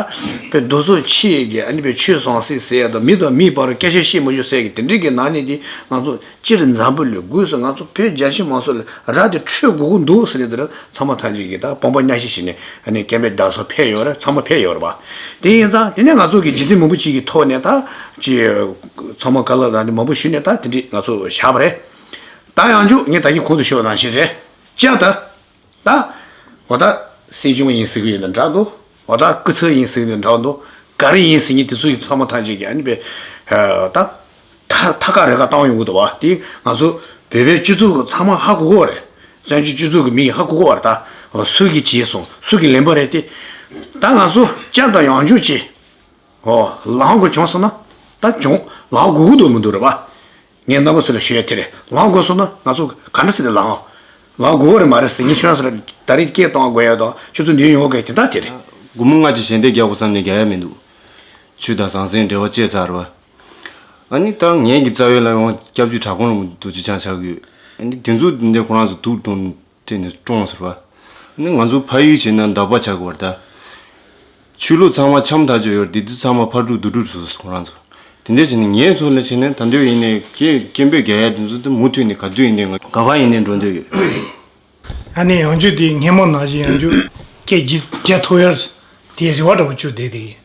པའི་རྡོ་སོལ་ཕྱི་ཡི་གི་ཨ་ནི་པའི་ཆོས་ཟང་ཟིང་ཟེར་ཡ་དང་། མི་དང་མིའི་བར་སྐད་ཆ་བཤད་མ་ཤོག་ཟེར་གི་དེ་འདྲའི་གི་ནང་ནས་དེ་ང་ཚོ་སྤྱིར་འཛམ་བུ་གླིང་སྒོས་སུ་ང་ཚོ་བོད་རྒྱ་ཆེ་མང་ཚོགས་ལ་ར་དེ་འཕྲོད་དགོས་ཀྱི་འདུག་ཟེར་ནས་དེ་ར་ཚང་མ་ཐམས་ཅད་ཀྱིས་ད་དཔུང་པ་མཉམ་གཤིབ་བྱས་ནས་ཨ་ནི་སྐད་འབོད་བརྡ་སོགས་ཕེབས་ཡོད་རེད། ཚང་མ་ཕེབས་ཡོད་རེད་བ། དེ་ཡིན་ཙང་དེ་ནས་ང་ཚོ་གི་རྒྱུ་མཚན་མང་པོ་ཅིག་གི་ཐོག་ནས་ད་ཅི་ཚང་མ་བཀའ་སློབ་དང་ནི་མང་པོ་ཞུས་ནས་ད་དེ་འདྲས་ང་ཚོ་བཞག་པ་རེད། ད་ཡང་བསྐྱར་ངས་ད་གིན་གོང་དུ་ཞུས་པ་ནང་བཞིན་རེད། བྱས་ད། ད། འོ་ད། སྲིད་སྐྱོང་ཡིན་ཟེར་གི་ཡོད་ན་འདྲ་འདུག་འོ་ད་སྐུ་ཚབ་ཡིན་ཟེར་གི་ཡོད་ན་འདྲ་འདུག་ག་རེ་ཡིན་ཟེར་མཁན་དེ་ཚོ་ཡི་ཚང་མ་ཐམས་ཅད་ཀྱིས་ཨ་ནི་པའི། ད། ཐ་ཐ་ཀ་རེ་ཀ་བཏང་ཡོང་གི་འདུག་བ། དེ་ང་ཚོ་བོད་པའི་སྤྱི་ཚོགས་ཀྱི་ཚང་མ་ཧ་གོ་གི་རེད། བཙན་བྱོལ་སྤྱི་ཚོགས་ཀྱི་མི་ཡིས་ཧ་གོ་གི་རེད། ད་སུ་གིས་བྱས་སོང་། སུ་གིས་ལེན་པ་རེད་དེ། ད་ང་ཚོ་བསྐྱར་དང་ཡང་བསྐྱར་བྱས། ཨོ། ལངས་དགོས་བྱུང་སོང་ན། ད་བྱུང་། ལངས་དགོས་ཀྱི་འདུག་མི་འདུག་རེད་བ། ངས་རྣམ་པ་ཚོ་ལ་ཞུ་ཡ་དེ་རེད། ལངས་དགོས་སོང་ན་ང་ཚོ་ག་འདྲ་ཟེར་ཏེ་ལངས། ལངས་དགོས་པ་རེད་མ་རེད་ཟེར་ངས་ཁྱོད་རང་ཚོ་ལ་ད་རེས་སྐད་གཏོང་དགོས་ཡ་དང་ཁྱོད་ཚོ་འདིར་ཡོང་དགོས་དེ་འདྲ་དེ་རེད། སྒོར་མོ་ལྔ་ཅིག་ཞལ་འདེབས་རྒྱག་དགོས་བསམ་ནས་རྒྱག་ཡ་མི་འདུག་ཆོས་དང་ཟང་ཟིང་འབྲེལ་བ་བཅད་ཚར་བ། ཨ་ནི་ད་ངེད་ཀྱི་རྩ་བའི་ལ་ཡོང་སྐྱབས་རྗེ་གྲྭ་ཁོང་རིན་པོ་ཆེ་ཅང་ཆགས་ཀྱི་ཡོད། ཨ་ནི་དེ་ཚོ་འདི་འདྲ་ཁོ་རང་ཚོ་དུག་བཏང་སྤྲད་ནས་བཀྲོངས་ཟེར་བ། ཨ་ནི་ང་ཚོ་ཕ་ཡུལ་བྱས་ན་འདབ་པ་ཆགས་ཀྱི་བར་ད། ཆོས་ལུགས་ཚང་མ་འཆམ་ཐག་ཆོད་ཡོད་རེད། དེ་དུས་ཚང་མ་ཕར་འགྲོ་འདུར་འགྲོ་བཟོས་སོང་ཁོ་རང་ཚོ། དེ་འདྲ་བྱས་ནས་ངའི་ཚོ་ལ་བྱས་ན་ད་དུང་ཡིན་ནའི་སྐད་སྐད་འབོད་རྒྱག་ཡ་དེ་ཚོ་དེ་མུ་མཐུད་ནས་ག་དུས་ཡིན་ནའི་ང་ག་པར་ཡིན་ནའི་འགྲོ་འདོད་ཡོད། ཨ་ནི་ཡང་བསྐྱར་དེ་སྔ་མོ་ནང་བཞིན་ཡང་བསྐྱར་སྐད་བརྒྱ་བརྒྱ་ཐོབ་ཡ་དེ་རེ་བ་འདྲ་པོ་བཅོལ་བསྡད་དེ་ཡིན།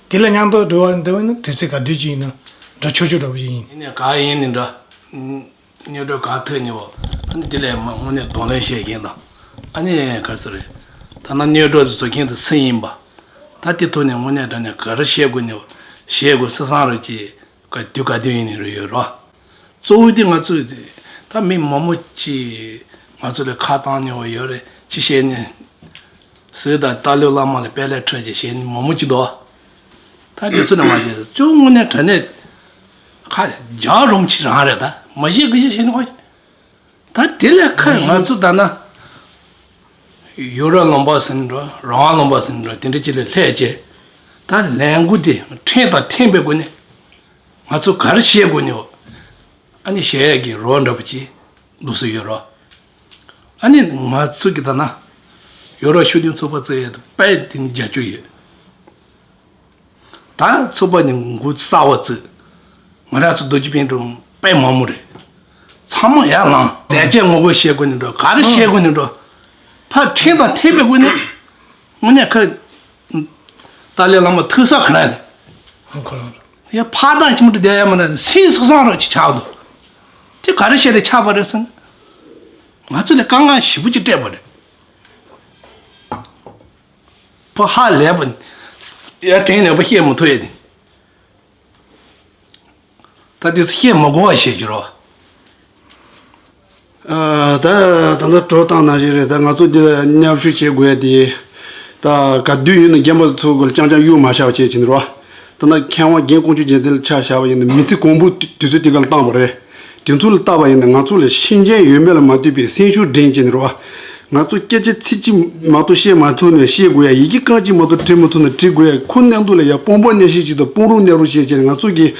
དེ་ལ་མཉམ་དུ་འགྲོ་བ་འདི་བས་ན་དུས་ཚོད་ག་དུས་ཅིག་ཡིན་ན་འགྲོ་ཆོག་ཆོག་འདྲ་པོ་ཞིག་ཡིན། ཡིན་ནའི་ག་ཡིན་ནའི་འདྲ། སྨྱོ་འདྲ་ག་ཐོན་ནི་བ། ཨ་ནི་དེ་ལས་མ་དངོས་གནས་གདོང་ལེན་བྱེད་མཁན་དང་། ཨ་ནི་ག་རེ་ཟེར་རེད། ད་ན་སྨྱོ་འདྲ་དེ་བཟོ་མཁན་དེ་སུ་ཡིན་པ། ད་དེ་ཐོག་ནས་དངོས་གནས་དྲང་གནས་ག་རེ་བྱེད་དགོས་ནི་བ། བྱེད་དགོས་སེ་བསམ་རོགས་གྱིས། ག་དུས་ག་དུས་ཡིན་ནའི་རེ་ཡོད་རོགས། གཙོ་བོ་དེ་ང་ཚོས་དེ་ད་མི་མང་པོ་ཅིག་ང་ཚོ་ལ་ཁ་བཏང་ནི་བ་ཡོད་རེད། ཅི་བྱས་ནས། ཟེར་དང་ཏཱ་ལའི་བླ་མ་ལ་དཔལ་ལས་ཁྲལ་ཅིག་བྱས་ནས་མང་པོ་ཅིག་འདུག་ད་དེ་ཚོ་ནས་མ་བྱས་ཙང་དངོས་གནས་དྲང་གནས་ཁ་རྒྱག་རུང་ཅིག་རང་རེད། ད་མ་བྱེད་དགོས་ཅིག་བྱས་ནས་ཁོ། ད་དེ་ལས་ཁ་ང་ཚོ་ད་ན་ཡོ་རོབ་ལུང་པ་ཟེར་ནས་འགྲོ། རང་དབང་ལུང་པ་ཟེར་ནས་འགྲོ། དེ་འདྲ་ཅིག་ལ་སླེབས་རྗེས་ད་ལས་འགུལ་དེ་ཕྲན་དང་མཐུན་པའི་སྒོ་ནས་ང་ཚོ་ག་རེ་བྱེད་དགོས་ནི་བ། ཨ་ནི་བྱེད་ཡས་ཀྱི་རོགས་འདྲ་པོ་ཅིག་འདུག་སེ་ཡོད་རོགས། ཨ་ནི་ང་ཚོ་གི་ད་ན་ཡོ་རོབ་ཤུགས་ལྡན་ཚོགས་པ་བཙུགས་ཡས་དེ་དཔེ་དེ་ནི་རྒྱབ་སྐྱོར་ཡོད། ད་ཚོགས་པ་ནི་འགོ་གསར་པ་བཙུགས། ང་རང་ཚོ་རྡོ་རྗེ་སྤུན་གྲོགས་དཔེ་མང་པོ་རེད། ཚང་མ་ཡར་ལངས། མཛད་རྗེས་ངོ་རྒོལ་བྱེད་དགོས་ནི་འགྲོ། ག་རེ་བྱེད་དགོས་ནི་འགྲོ། ཕར་ཁྲིམས་དང་མཐུན་པའི་སྒོ་ནས་དངོས་གནས་ཁ། ཏཱ་ལའི་བླ་མ་ཐུག་ས་ག་རེ་རེད། ཡ་ཕར་དང་ཁྱིམ་དུ་བསྡད་ཡ་མ་རེད། སེམས་སོ་སང་རོགས་ཅིག་ཆགས་འདུག་དེ་ག་རེ་བྱས་ཏེ་ཆགས་པ་རེད་ཟེར་ན། ང་ཚོ་ལ་དཀའ་ངལ་ཞེ་པོ་ཅིག་སྤྲད་པ་རེད། ཕ་ཧ་ལས་པ། ཡ་དྲན་ནས་པ་བཤད་མི་ཐུབ་ཡ་དེ། ད་དེ་ཚོ་བཤད་མ་དགོས་པ་བཤད་ཀྱི་རོགས། ཨ། ད་ད་ལྟ་གྲོས་བཏང་ནང་བཞིན་རེད། ད་ང་ཚོ་འདི་ལ་མཉམ་ཞུགས་བྱེད་དགོས་ཡ་དེ། ད་ག་དུས་ཡིན་ན་རྒན་པ་ཚོ་གི་རྐྱང་རྐྱང་གཡུག་མ་བཞག་བྱས་ཕྱིན་རོགས། ད་ལྟ་མཁས་དབང་རྒན་ཀོང་ཇོ་རྒྱལ་མཚན་ལ་ཆ་བཞག་པ་ཡིན་ན་མི་ཚེ་གང་པོ་དུས་ཚོད་དེ་ག་ལ་བཏང་བ་རེད། དེ་ཚོ་ལ་བལྟས་པ་ཡིན་ན་ང་ཚོ་ལ་ཤེས་མཁན་ཡོད་མེད་ལ་མ་ལྟོས་པའི་སེམས་ཤུགས་ལྡན་བྱས་ནས་རོགས། ང་ཚོ་སྐད་ཆ་ཚིག་གཅིག་མ་གཏོགས་བཤད་མ་ཐུབ་ནས་བཤད་དགོས་ཡ། ཡི་གེ་རྐང་གཅིག་མ་གཏོགས་འབྲི་མ་ཐུབ་ན་འབྲི་དགོས་ཡ། ཁོ་གནས་འདུག་ལ་ཡ་དཔོན་པོ་གནས་ཤེས་ཅིག་དང་དཔོན་རོགས་གནས་རོགས་བྱས་བྱས་ནས་ང་ཚོ་གིས་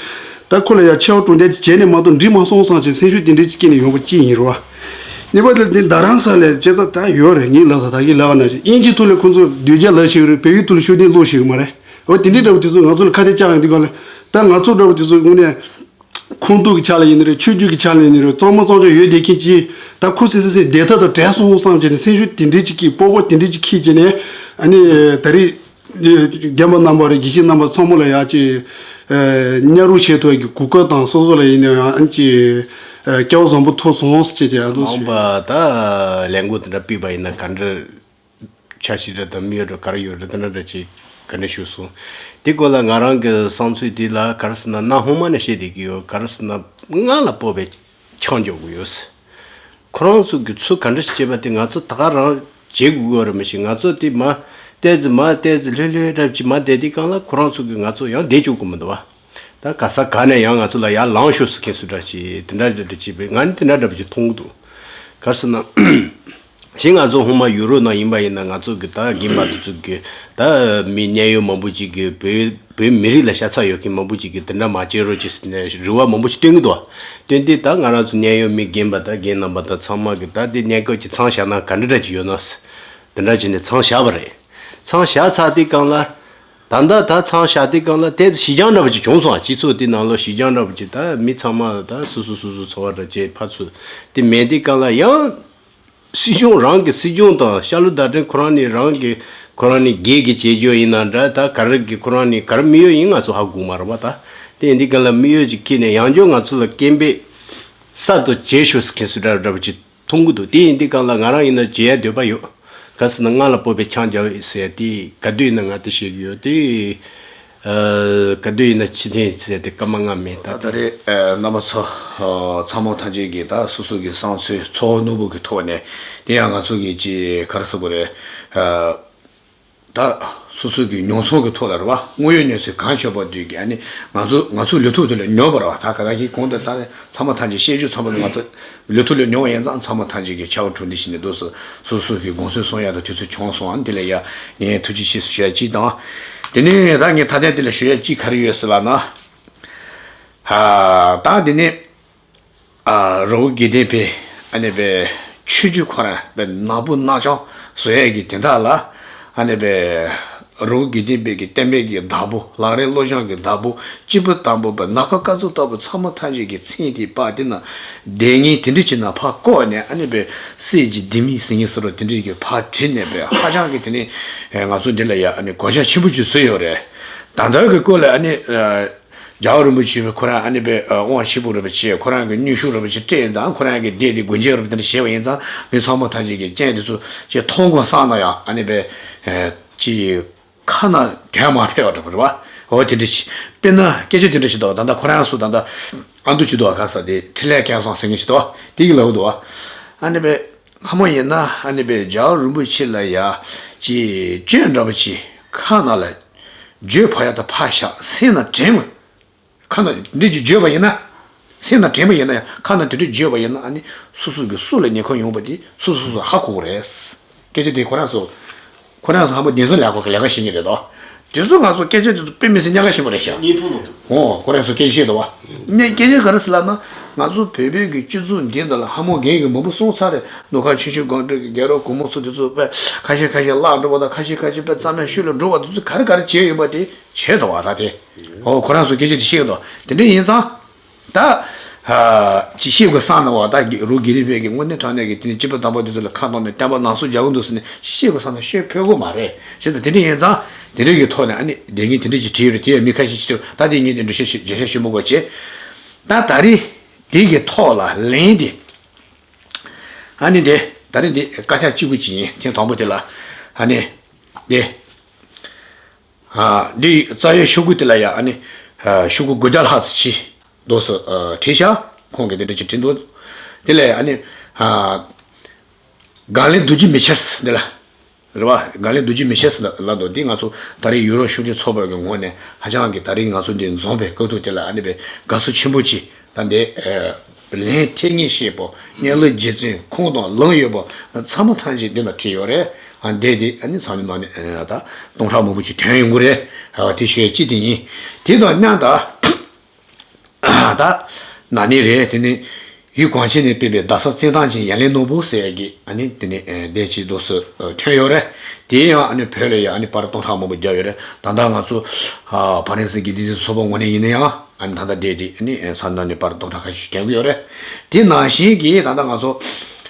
ད་ཁོ་ལ་ཡ་ཆེ་བ་གྲོང་རྡལ་གྱི་བྱས་ནས་མ་གཏོགས་འབྲི་མ་སོང་བསམ་བྱས་སེམས་ཤུགས་དེ་འདྲའི་ཅིག་སྐྱེས་ནས་ཡོང་པ་ཅིག་ཡིན་རོགས། གཉིས་པ་དེ་འདི་རྡ་རམ་ས་ལ་བྱས་ཙང་ད་ཡོད་རེད། ངས་ལབ་ས་ད་གིན་ལབ་པ་ནང་བཞིན་དབྱིན་ཇིའི་ཐོག་ལ་ཁོ་ཚོ་ཟློས་སྐྱ་ལབ་ཤེས་ཀྱི་རེད། བོད་ཡིག་ཐོག་ལ་ཤུགས་ལྡན་ཀློག་ཤེས་ཀྱི་མ་རེད། འོ་དེ་འདྲའི་འདྲ་པོ་དེ་ཚོ་ང་ཚོ་ལ་ཁ་གཏད་བཅག་ཡོང་དུས་སྒང་ལ་ད་ང་ཚོ་འདྲ་པོ་དེ་ཚོ་དངོས་གནས། ཁོངས་གཏོགས་ཀྱི་ཆ་ལ་ཡིན་ནི་རེད། ཆོས་བརྒྱུད་ཀྱི་ཆ་ལ་ཡིན་ནི་རེད། གཙང་མ་གཙང་རྐྱང་ཡོད་བསྡད་མཁན་གྱིས་ད་ཁུ་སིམ་སིམ་སིམ་བསྡད་ཐབས་དང་བྲལ་སོང་བསམ་བྱས་ནས་སེམས་ཤུགས་དེ་འདྲའི་ཅིག་གིས་སྤོབས་པ་དེ་འདྲའི་ཅིག་འཁྱེར་བྱས་ནས། ཨ་ནི་ད་རེས་རྒན་པ་རྣམ་པ་རེད། དགེ་བཤེས་རྣམ་པ་ཚང་མ་ལ་ཡག་ཅིག་ཨ་མཉམ་རུབ་བྱེད་ཐུབ་ཡག་གི་གོ་སྐབས་དང་སོ་སོ་ལ་ཡིན་ནའང་ཨ་ནི་ཅིག་ཨ་སྐལ་བ་བཟང་པོ་ཐོབ་སོང་ཟེར་བྱས་བྱས་ཨ་ལོ་མང་ཞུ། པ་ད་ལས་འགུལ་དེ་འདྲ་སྤེལ་བ་ཡིན་ན་ག་འདྲ། འཆར་གཞི་འདྲ་དང་དམིགས་ཡུལ་འདྲ་ག་རེ་ཡོད་རེད། དེ་འདྲ་འདྲ་ཅིག་ག་འདྲ་ཞུས་སོང་། དེ་སྐོར་ལ་ང་རང་གི་བསམ་ཚུལ་དེ་ལ་ག་རེ་ཟེར་ན་གནའ་སྔོན་མ་ནས་བཤད་བསྡད་ཀྱི་ཡོད། ག་རེ་ཟེར་ན་སྔར་ལ་སྤོབས་པའི་ཆང་འཇོག་དགོས་ཡོད། ཁོ་རང་ཚོ་གི་ཚུལ་ག་འདྲ་ཞིག་བྱེད་པ་དེ་ང་ཚོ་ད་ག་རང་བྱེད་དགོས་ཀྱི་ཡོད་རེད། མ་གཞི་ང་ཚོ་དེ་མ་བལྟས་ཚེ་མ་བལྟས་ཚེ་ལྷོད་ལྷོད་འདྲ་ཅིག་མ་བསྡད་དུས་སྒང་ལ་ཁོ་རང་ཚོ་གི་ང་ཚོ་ཡང་བསྡད་བཅུག་གི་མི་འདུག་བ། ད་ག་ས་ག་ནས་ཡང་ང་ཚོ་ལ་ཡར་ལངས་ཤོག་ཟེར་མཁན་སུ་འདྲ་ཞིག་དེ་འདྲ་འདྲ་ཅིག་བས་ང་ནི་དེ་འདྲ་འདྲ་པོ་ཅིག་མཐོང་གི་འདུག་ག་རེ་ཟེར་ན། གཞན་ང་ཚོ་སྔོན་མ་ཡུ་རོབ་ནང་ཡིན་པ་ཡིན་ན་ང་ཚོ་གི་ད་རྒན་པ་དེ་ཚོ་གི་ད་མི་གནད་ཡོད་མང་པོ་ཅིག་གི་བོད་བོད་མི་རིགས་ལ་ཤ་ཚ་ཡོད་མཁན་མང་པོ་ཅིག་གི་དེ་འདྲ་མ་བྱེད་རོགས་ཅེས་ཟེར་ནས་རེ་བ་མང་པོ་ཞིག་བཏོན་གི་འདུག་བ། བཏོན་དུས་ད་ང་རང་ཚོ་གནད་ཡོད་མི་རྒན་པ་དང་རྒན་རྣམ་པ་དང་ཚང་མ་གི་ད་དེ་གནད་འགག་ཅིག་མཚམས་བཞག་ན་ག་འདྲ་འདྲ་ཅིག་ཡོད་ན། དེ་འདྲ་བྱས་ནས་མཚམས་བཞག་པ་རེད། མཚམས་བཞག་ཚར་དུས་སྒང་ལ། ད་ལྟ་ད་མཚམས་བཞག་དུས་སྒང་ལ་དེ་ཞི་འཇམ་འདྲ་པོ་ཅིག་བྱུང་སོང་། སྤྱི་ཚོགས་དེ་ནང་ལོགས་ཞི་འཇམ་འདྲ་པོ་ཅིག་ད་མི་ཚང་མ་ད་སོ་སོ་སོ་སོ་འཚོ་བ་འདྲ་བྱས་ཕར་ཚུར་དེ་མེད་དུས་སྒང་ལ་ཡང་སྲིད་སྐྱོང་རང་གི་སྲིད་སྐྱོང་དང་ཤར་ལྷོ་བརྡ་འཕྲིན་ཁོ་རང་ནི་རང་གི་ཁོ་རང་ནི་སྒེར་གྱི་བྱེད་རྒྱུ་ཡིན་ན་འདྲ། ད་ག་རེ་གི་ཁོ་རང་ནི་ག་རེ་དམིགས་ཡུལ་ཡིན་ང་ཚོ་ཧ་གོ་མ་རེད་པ། ད་དེ་ཡིན་དུས་སྒང་ལ་དམིགས་ཡུལ་ཅིག་ཁྱེར་ནས་ཡང་བསྐྱར་ང་ཚོ་ལ་སྐད་འབོད་གསར་དུ་བྱེད་ཤོག་ཟེར་མཁན་སུ་འདྲ་འདྲ་པོ་ཅིག་མཐོང་གི་འདུག་དེ་ཡིན་དུས་སྒང་ལ་ང་རང་ཡིན་ན་བྱེད་ཡ་འདོད་པ་ཡོད། ག་ཟེར་ན་སྔར་ལ་སྤོབས་པའི་ཆང་རྒྱག་ཟེར་ཡ་དེ་ག་དུས་ཡིན་ན་ང་དེ་བཤད་ཀྱི་ཡོད་དེ། ཨ། ག་དུས་ཡིན་ན་ཕྱི་ཐེངས་ཟེར་ཡ་དེ་སྐར་མ་ལྔ་མིན་ད། ད་རེས་ཨ་རྣམ་པ་ཚོ་ཨ་ཚང་མ་ཐམས་ཅད་ཀྱིས་ད་སོ་སོ་གི་བསམ་ཚུལ་ཚོར་བ་རྣོན་པོ་གི་ཐོག་ནས་དེ་ཡང་ང་ཚོ་གི་ཅིག་ག་རེ་ཟེར་དགོས་རེད། ཨ། ད་སོ་སོ་གི་མྱོང་ཚོར་གྱི་ཐོག་ལ་རེད་བ། དངོས་ཡོད་གནས་ཚུལ་གང་ཤོད་པ་དུས་ཀྱི་ཨ་ནི་ང་ཚོ་ང་ཚོ་ལུས་ཐོག་དེ་ལ་མྱོང་བ་རེད་བ། ད་ག་ད་གིན་གོང་དུ་ད་ཚང་མ་ཐམས་ཅད་བཤད་རྒྱུ་ཚང་མ་ང་ཚོ་ལུས་ཐོག་ལ་མྱོང་བ་ཡིན་ཙང་ཚང་མ་ཐམས་ཅད་ཀྱི་ཆ་བ་གྲུ་འདི་བྱས་ནས་འདུག་སེ་སོ་སོ་གི་དགོངས་ཚུལ་གསུང་ཡ་དང་དུས་ཚོད་བྱུང་སོང་། ཨ་ནི་དེ་ལ་ཡ་ངས་ཐུགས་རྗེ་ཆེ་ཞུ་ཡ་གཅིག་དང་། དེ་ནས་ད་ངས་ད་ཐེངས་དེ་ལ་ཞུ་ཡ་གཅིག་ག་རེ་ཡོད་ཟེར་ལབ་ན། ཧ། ད་དེ་ནས། ཨ། རི་བོ་དགེ་ལྡན་པའི་ཨ་ནི་པའི་ཆོས་བརྒྱུད་ཁོ་རང་པའི་ནག་པོ་ནག་ཅང་བཟོ་ཡས་ཀྱི་དེ་དག་ལ་ཨ་ནི་པའི་ རི་བོ་དགེ་ལྡན་པའི་གི་བསྟན་པའི་གི་བདག་པོ། ལག་རིང་བློ་སྦྱོང་གི་བདག་པོ། སྐྱེས་བུ་དམ་པ་བའི་ནམ་མཁའ་སྐར་ཚོགས་ལྟ་བུ་ཚང་མ་ཐམས་ཅད་ཀྱི་མཚན་དེ་ཕར་དེ་ན་སྡེ་ངན་དེ་འདྲ་ཅིག་ན་ཕར་བཀོད་ནས། ཨ་ནི་པའི་སྲས་ཀྱི་ལྡེ་མིག་ཟེར་མཁན་ཟེར་རོ། དེ་འདྲ་གི་ཕར་བྲིས་ནས་པའི་ཧ་ཅང་གི་དེ་ནི་ང་ཚོ་འདི་ལ་ཡ་ཨ་ནི་གོད་ཆག་ཆེན་པོ་ཅིག་བཟོས་ཡོད་རེད། ད་ལྟ་གི་སྐོར་ལ་ཨ་ནི། རྒྱལ་བ་རིན་པོ་ཆེ་ཁོ་རང་ཨ་ནི་པའི་དབང་ཆེན་པོ་རིན་པོ་ཆེ་ཁོ་རང་གི་མངོན་ཤུགས་རིན་པོ་ཆེ་སྤྲད་ཡིན་ཙང་། ཁོ་རང་གི་སྡེ་དེ་སྒོ་འབྱེད་རིན་པོ་དེ་འདྲ་བྱས་པ་ཡིན་ཙང་། མི་ཚང་མ་ཐམས་ཅད་ཀྱི་རྐྱེན་དེ་ཚོ་ཅིག་མཐོང་དགོས་བསམ་ན་ཡང་། ཨ་ནི་པའི་ཅིག་ཁ་ནང་དོན་མ་ཕེབས་པ་འདྲ་པོ་རེད་པ། འོ་དེ་འདྲ་ཞིག་དཔེར་ན་སྐད་ཆ་དེ་འདྲ་ཞིག་འདུག་ད་ལྟ་ཁོ་རང་ཚོ་ད་ལྟ་ཨ་མདོ་ཅིག་འདུག་ག་ས་དེ་འཕྲིན་ལས་སྐལ་བཟང་ཟེར་མཁན་ཞིག་འདུག་དེ་གི་ལབ་འདུག་ཨ་ནི་པའི་ཧ་མོ་ཡིན་ན། ཨ་ནི་པའི་རྒྱལ་བ་རིན་པོ་ཆེ་ལ་ཡ་ཅིག་སྐྱོན་འདྲ་པོ་ཅིག་ཁ་ནང་ལ་བརྗོད་ཕོག་ཡ་ད་ཕར་བཞག་སེམས་ནང་དྲན་མ། ཁ་ནང་འདི་ཅིག་བརྗོད་པ་ཡིན་ན། སེམས་ནང་དྲན་པ་ཡིན་ན་ཡང་ཁ་ནང་དེ་འདྲ་བརྗོད་པ་ཡིན་ན། ཨ་ནི་སོ་སོ་གི་སུ་ལ་ཉེན་ཁ་ཡོང་པ་དེ་སོ་སོ་སོ་ཧ་གོ་གི་རེད། སྐད་ཆ་དེ་ཁོ་རང་ཚོ། ཁོ་རང་ཚོ་ཧ་མོ་བདེན་འཚོལ་ལས་ཁུངས་ཀྱི་ལས་ཀ་བྱེད་མཁན་རེད་དོ། དེ་ཚོ་ང་ཚོ་སྐད་ཆ་དེ་ཚོ་དཔེ་མི་སྲིད་ཉག་ག་ཞིམ་པོ་རེད་ཤག་ཉིན་ཐོ་ནོ། འོ་ཁོ་རང་ཚོ་སྐད་ཆ་བཤད་འདུག་བ། ནས་སྐད་ཆ་ག་རེ་ཟེར་ལབ་ན། ང་ཚོ་བོད་པའི་གི་སྤྱི་ཚོགས་འདི་འདྲ་ལ་ཧ་མོ་རྒན་གྱི་མང་པོ་སོང་ཚར་རེད། ནོར་ཁ་ཆུང་ཆུང་སྒང་དྲུག་གི་རྒན་རབས་གོང་མ་ཚོ་དེ་ཚོ་དཔེ་ཁ་ཤས་ཁ་ཤས་བརླག་འགྲོ་བ་དང་། ཁ་ཤས་ཁ་ཤས་དཔེ་རྩ་མེད་ཤུལ་ལ་འགྲོ་བ་དེ་ཚོ་ག་རེ་ག་རེ་བྱས་ཡོད་པ་དེ་བྱས་འདུག་བ། ད་དེ་འོ་ཁོ་རང་ཚོ་སྐད་ཆ་དེ་བཤད་འདུག་དེ་འདྲ་ཡིན་ཙང་། ད་ཅི་བཤད་དགོས་བསམ་ན་བ། ད་རི་བོ་དགེ་ལྡན་པའི་གི་དངོས་གནས་དྲང་གནས་ཀྱི་དེ་ནི་སྐྱེས་བུ་དམ་པ་དེ་ཚོ་ལ་ཁ་གཏོང་ནས་བསྟན་པ་ནང་སོ་རྒྱག་གི་འདུག་ཟེར་ནས་བཤད་དགོས་བསམ་ན་བཤད་ཕོད་གི་མ་རེད། བྱས་ཙང་དེ་འདྲ་ཡིན་ཙང་དེ་འདྲ་གི་ཐོག་ནས་ཨ་ནི་དེ་ངས་དེ་འདྲ་ཅིག་བྲིས་ཡོད་རེད། དེ་ཡང་མི་ཁ་ཤས་ཅིག་བྲིས། ད་དེ་ངས་དེ་འདྲ་བཤད་བཤད་བཤད་ཞུ་མི་དགོས་བྱས། ད་ད་རེས་དེ་གི་ཐོག་ལ་ལན་དེ། ཨ་ནི་དེ་ད་རེས་དེ་དཀའ་ཐག་གཅིག་པུ་ཅིག་ཡིན། ཐེངས་དང་པོ་དེ་ལ་ཨ་ནི་དེ། ཨ། འདི་རྩ་བའི་ཤོག་གུ་དེ་ལ་ཡ་ཨ་ནི། ཨ། ཤོག་གུ་དགུ་བརྒྱ་ལྷག་ཙམ་ཅིག་འདུག་སེ། ཨ། བྲིས་ཤག་ཁོང་གིས་དེ་འདྲ་ཅིག་བྲིས་འདུག་དེ་ལས་ཨ་ནི། ཨ། དགག་ལན་རྡོ་རྗེ་མི་ཆེར་འདི་ལ། རེད་བ། དགག་ལན་རྡོ་རྗེ་མི་ཆེར་ལ་ལབ་འདུག་འདི་ང་ཚོ་ད་རེས་ཡུ་རོབ་ཤུགས་ལྡན་ཚོགས་པ་གི་ངོས་ནས་ཧ་ཅང་གི་ད་རེས་ང་ཚོ་འདི་འཛོམས་པའི་སྐབས་ཐོག་དེ་ལ་ཨ་ནི་པའི་དགའ་བསུ་ཆེན་པོ་ཅིག་ད་འདི། ཨ། ལན་ཐེངས་གཉིས་བཤད་པོ། གནས་ལུགས་རྗེ་བཙུན་ཁུངས་དང་ལུང་ཡོད་པོ་ཚང་མ་ཐམས་ཅད་འདི་ལ་བྲིས་ཡོད་རེད། ཨ། འདི་དེ་ཨ་ནི་ཚང་མའི་ནང་ནས། ཨ། ད་སྟོང་ཕྲག་མང་པོ་ཅིག་ཐོན་ཡོང་གི་རེད། ཨ། དེ་ཞུ་ཡས་གཅིག་དེ་ཡིན། དེ་དང་མཉམ་དུ། ཨ། ད་ན་ནིང་རེད། དེ་ནི་ཡུལ་གངས་ཅན་ནས་ཕེབས་པའི་རྡ་ས་བཙན་ཐང་ཆེན་ཡ་ལན་ནོར་བུ་ཟེར་ཡས་ཀྱི་ཨ་ནི་དེ་ནི། ཨ། དེ་ཅིག་འདུག་སེ། ཨ། ཐོན་ཡོད་རེད། དེ་ཡང་ཨ་ནི་བོད་ལ་ཡ་ཨ་ནི་པར་སྟོང་ཕྲག་མང་པོ་བརྒྱབ་ཡོད་རེད། ད་ལྟ་ང་ཚོ། ཨ། ཕ་རན་སི་གི་དེ་དེ་ཚོགས་པ་ངོས་ནས་ཡིན་ན་ཡང་། ཨ་ནི་ད་ལྟ་དེ་དེ་ཨ་ནི་ས་ནང་ནས་པར་སྟོང་ཕྲག་ཁ་ཤས་ཐོན་གྱི་ཡོད་རེད། དེ་ནང་བཞིན་གྱི་ད་ལྟ་ང་ཚོ།